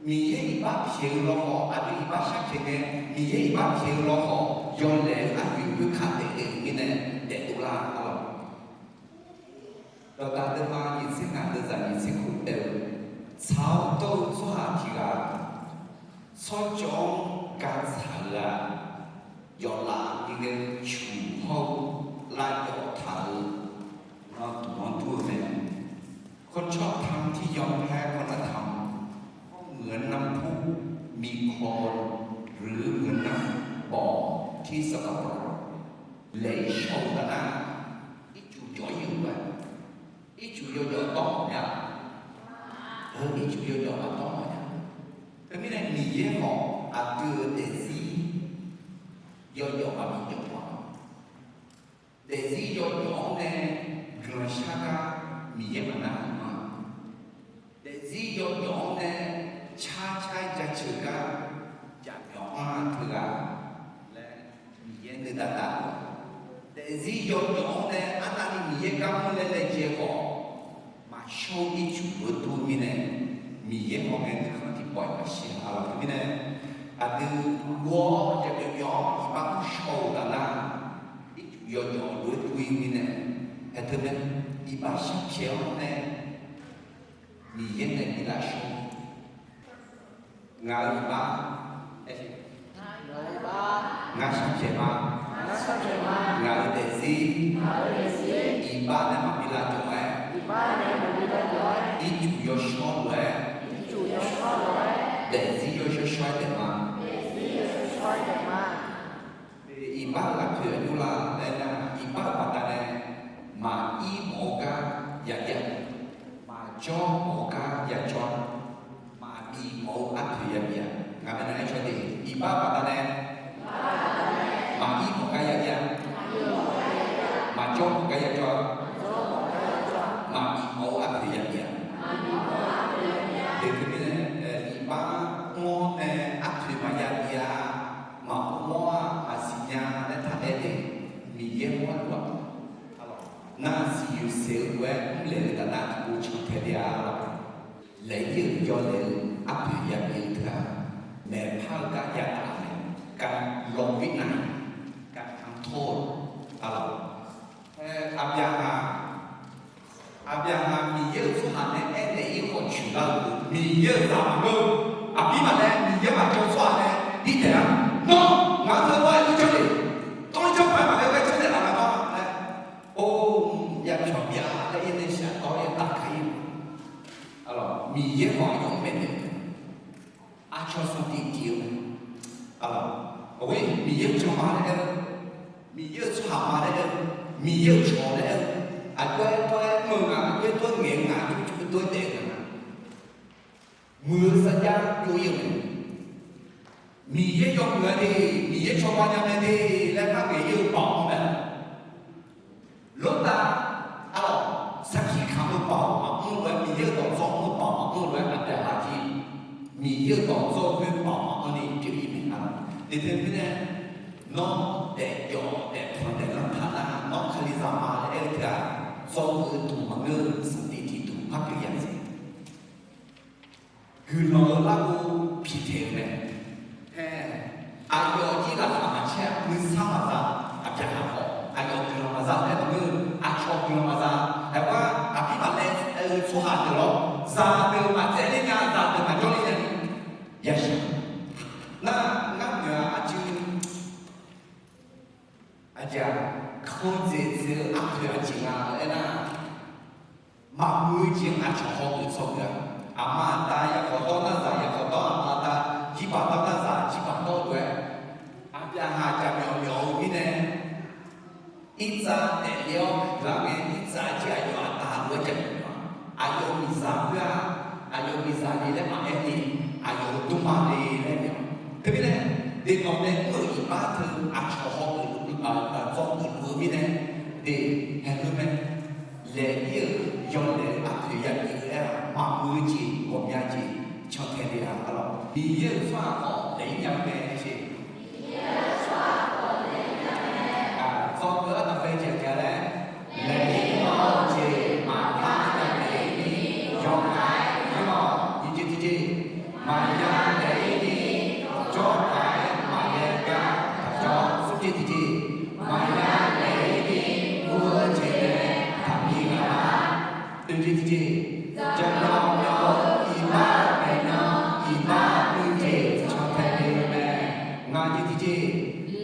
Miqyaer iqbax pyaeq-eu lawkhawf, aqdui iqbax sharpyaeq ngae, Miqyaer iqbax pyaeq-eu lawkhawf, yawlaeq-eu arpoeq khoerkaq daef le-euq mirnae daefdov lar-a. Aqlawq Dawqdaq deuvma nyiq tser ngaq deuvzaq nyiq tser khof taef-eu, tsaq-awr dawr-eu tsawrhaq tiq ghaq tsawrcawv-anr gatsaq-euq-aq, yawflaf ni ghae-eu cuq hawr-eu lavjawf taq-euq nan dmq-anr dur-eu mae. คนชอบธรรมที่ยอมแพ้คุณธรรม ก็เหมือนน้ำพุมีโคลน หรือเหมือนน้ำบ่อที่สกปรก laeq-ir shaw-eu taf nar, ircuf jawf-ir-euq mae. Ircuf yawjawf dawr mawf nya. Heu ircuf yawjawf maqdawr mawf nya. Teumirnae Miqyaer khawf aqdui-euq daefzir yawjawf maqbi jawf-a. Daefzir yawjawf-anr nae guiqlanq shar gar Miqyaer maqnar-euq ma. Daefzir yawjawf-anr nae car car jaceuq gar jaqmyawf anr-a teughaq laer Miqyaer nuidav dav-eu. Daefzir yawjawf-anr nae arnavni Miqyaer gar mr laer laejae khawf, maqshawr-eu ircuf lof-aer dur mirnae, Miqyaer hawr ngae nuikhanr tiqpawf-iq maqshir-a. Aqlawq teumirnae, aqdui ghof-awr jaqmyawf myawf-awr iqbax mr shaw-euq taf nar, ircuf yawjawf lof-aer dur-ir mirnae, hae teu mae, iqbax sharpyaeq-awr nae Miqyaer nae biflaf shawr Ngaq-euq iqbax, ngar sharpyaeq ma. Ngaq-euq daefzir, iqbax nae maqbi lavjawr-aer, ircuf yawshawr lof-aer, daefzir yawshawr shawr-aer taef ma. Iqbax-euq aqpoeq aqjox la laer nar, iqbax-euq baqdanae maqir mawf-eu gar ya ir-a, maqjawr mawf-eu gar ya jawr-a, maqbif mawf-eu arpoeq ya bif-a. Ngaq bae nar aer caw de, iqbax-euq baqdanae maqir mawf gar ya ir-a, maqjawr mawf gar ya jawr-a, maqbif mawf-eu arpoeq ya bif-a. Teumirnae iqbax mr-awr nae arpoeq maqya bif-a, maqmr-awr-aq maqsiq nya laer taq aer de. Miqyaer mawrluf-aq, nar siqyoeq saeq-eu lof-aer mrlaeq-eu taf nar tiqpov cantae le-a. Laeq-ir-euq yawlaeq-eu arpoeq yabif-eu teughaq, maeqpar-eu gar yadaq-eu mae, การลงวินัย การทำโทษ arlawq. Aqbyaqhaq, Aqbyaqhaq Miqyaer-euq tsawrhaq nae aernaeq-ir khawf coeqlar-eu, Miqyaer-euq zaq maqngeur-eu, aqbir maqlaer Miqyaer maqjawr tsawrhaq nae birtaeq-a, Nawr ngaq-anr teu-aer ur janr le, tawr-ir janr paq-aer maqghae ghae janrnaeq laf-a nawr laer, or, yapyawq byav laer ir nae shaqdawr-aer tafkaq-ir-eu, Miqyaer khawf aqyawf-anr maeqnaeq-eu mae. Aqcawq sanqtiq tiq-eu mae. Aqlawq, aqgeu Miqyaer-euq jan ma laer aer-eu, Miqyaer-euq tsawrhaq ma laer aer-eu, Miqyaer-euq cawq laer aer-eu, aqjox-aer dawr-aer mr-eu nga, aqjox-aer dawr ngaeq-eu nga, aqjox-aer dawr-aer daef-eu nga. Muiq-eu sarjax jov-ir-eu mae. Miqyaer yawmuiq-a de, Miqyaer cawba nya mae de laer par ngaeq-ir-eu baoq-anr mae. Lortav, aqlawq, sarkir kamq-eu baoq maqmr lof-aer, Miqyaer-euq dawqdzawr mr-eu baoq maqmr lof-aer, aqbyaqhaq jir Miqyaer-euq dawqdzawr khoer baoq maqanr ni pyeuf-ir mae. Aqlawq, teq teq mirnae, nawr daefjawf daefpanq daeflanr taq nar, nawr Kalizaq ma laer aer-eu teu-aq, dzawgeuf-eu duq maqngeur-eu sanqtiq tiq duq par pyeuf ya-eu jeq. Guiqlanq-eu larghov piqtaeq-eu mae. Aer, aqyawf jir laqkhaq maqcaer-a, nuisar maqza, aqbyaqhaq khawf aqyawf guiqlanq maqza laer maqngeur, aqcawq guiqlanq maqza. Aerkhawf aqbir maqlaer-eu tsawrhaq deuq lawr, zaqdeuq maqtsaevler nya, zaqdeuq maqjawrler nya ni yashaq. Nar, ngar noeq-a aqjeq, aqjeq-aq, kandzaeq dzaeq-eu arpoeq aqjeq nga aer nar, maqmuiq-eu jeq-anr aqcawq hawgeuf tsawrgeuf-a. Aqma aqda yakhawf dawr nar zaq, yakhawf dawr aqma aqda, jirbaq dawr nar zaq, jirbaq dawr-eu lof-aer, aqbyaqhaq jaqmyawf myawf-eu mirnae, irtsav daefle-awr huiqlar ngae, irtsav jir aqyawf aqda lof-aer jaqmyawf-a. Aqyawf miqzaq khoer-aq, aqyawf miqzaq ni laer maqaer ni, aqyawf-euq dmrma le laer naeq-awq. Teumirnae, deqnawq nae mr-euq iqbax teu aqcawq hawgeuf-eu, dzawgeuf luf-eu mirnae, de, haeqheu mae. Laeq-ir-euq yawlaeq-eu arpoeq yabif-eu aer-aq, maqmuiq-eu jeq ghawqmya jeq cantae le-a. Aqlawq, Miqyaer-euq tsawrhaq khawf laeq-ir nya-eu mae. Dzawgeuf arnavpae jeq aqgeu laer, laeq-ir-awr-eu jeq maqpar yadaef-ir ni, yawqghaq-aer yawq-ir tiqjeq tiqjeq, maqya laeq-ir ni, jawrtaq-aer maqya gar taqjawr smrjeq tiqjeq, maqya laeq-ir ni, guv-eu jeq nae taqbi ghaq-a. Oeq jeq tiqjeq, jaqmyawf myawf-eu iqbax maeqnan iqbax muiq jeq cantae le-eu mae. Ngaq jeq tiqjeq,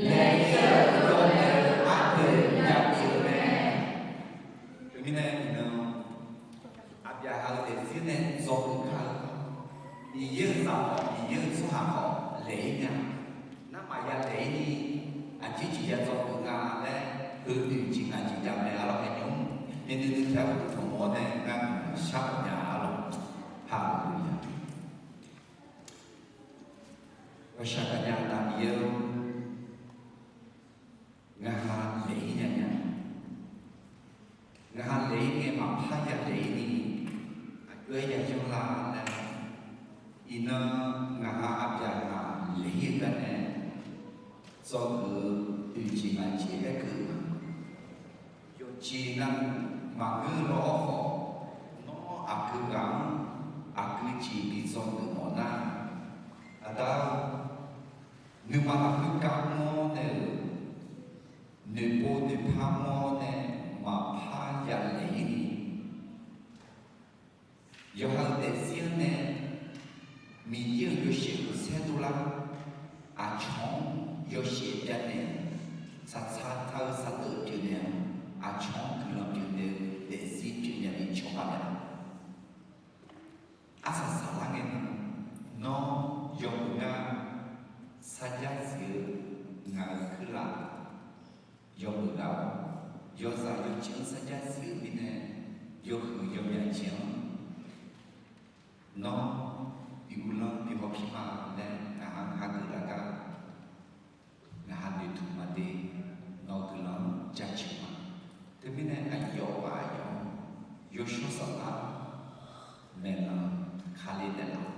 laeq-ir-eu yawlaeq-eu arpoeq yabif-eu mae. Teumirnae iqnan, aqbyaqhaq-eu daefzir nae dzawgeuf kar-eu, Miqyaer-euq zaq khawf Miqyaer-euq tsawrhaq khawf laeq-ir nya. Nar maqya laeq-ir ni, aqjeq jeq ya dzawgeuf nga laer, heu oeq jeq ngaq jeq jav mae. Aqlawq, haeqnymr myavnuiv nuiv taef-aer uqduq tanqmawf-awr nae ngar shar mawf nya. Aqlawq, haleluya. Ghawqshaq gaqnya Aqda Miqyaer-or, ngaq ha laeq-ir nya nya. Ngaq ha laeq-ir ngae maqpar ya laeq-ir ni, aqjox-aer ya yanr lar laer, iqnan ngaq ha aqbyaqhaq laeq-ir-eu gar nae, dzawgeuf-eu oeq jeq ngaq jeq aerkeuv-eu ma. Yawqjeq navluf maqngeur-eu lawr khawf, nawr aqgeu ghaq-anr aqgeu jeq bi dzawgeuf mawf nar, Aqda-or, nuima lafkhoer gar mr-awr nae-euq, noeqpov noeqpar mr-awr nae maqpar ya laeq-ir ni, yawqha-euq daefzir-anr nae Miqyaer-euq yawshaef khanqsaer dovlar, aqcawq-anr yawshaef byav naeq, saqtsaq taq-eu saqdeuq pyeufnaeq-awr, aqcawq-anr guiqlanq pyeufnaeq-eu daefzir pyeufnaeq ni cawba naeq-a. Arsaq saqlar ngae, nawr yawmuiq ngar sarjax zif-eu ngaq-euq kuirlaf yawmuiq ghaq-awr, yawzaq yawcif-anr sarjax zif-eu mirnae, yawhuiq yawmyaq jeq-anr nawr bi uvlanr bi hawpir ma laer ngaq ha hageuf lar gar, ngaq ha noeqtmq maqde, nawq-eu guiqlanq-anr jaceuq ma. Teumirnae aqyawf-aq aqyawf-anr yawshawr saflar maeqnan Kali naeqlaf,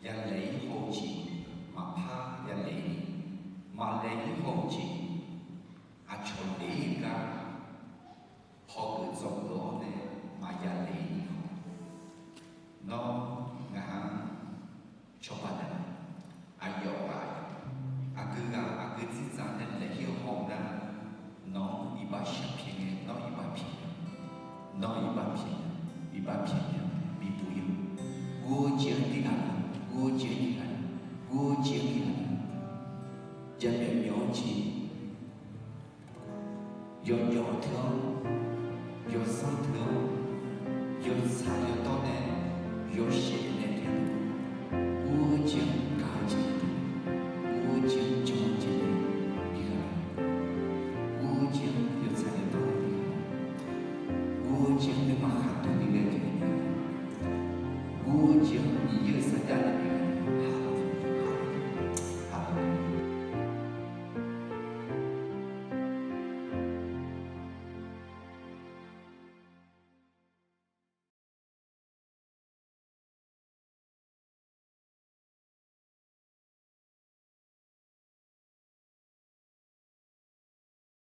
ya laeq-ir haw-eu jeq maqpar ya laeq-ir ni, maqlaeq-ir haw-eu jeq aqcawq laeq-ir gar hawgeuf dzawgeuf-awr nae maqya laeq-ir ni khawf, nawr ngaq ha-anr jamaeq myaef-anr jeq, yawqjawq teu-anr, yawsanr teu-anr, yawtsaq yawdawr nae, yawshaef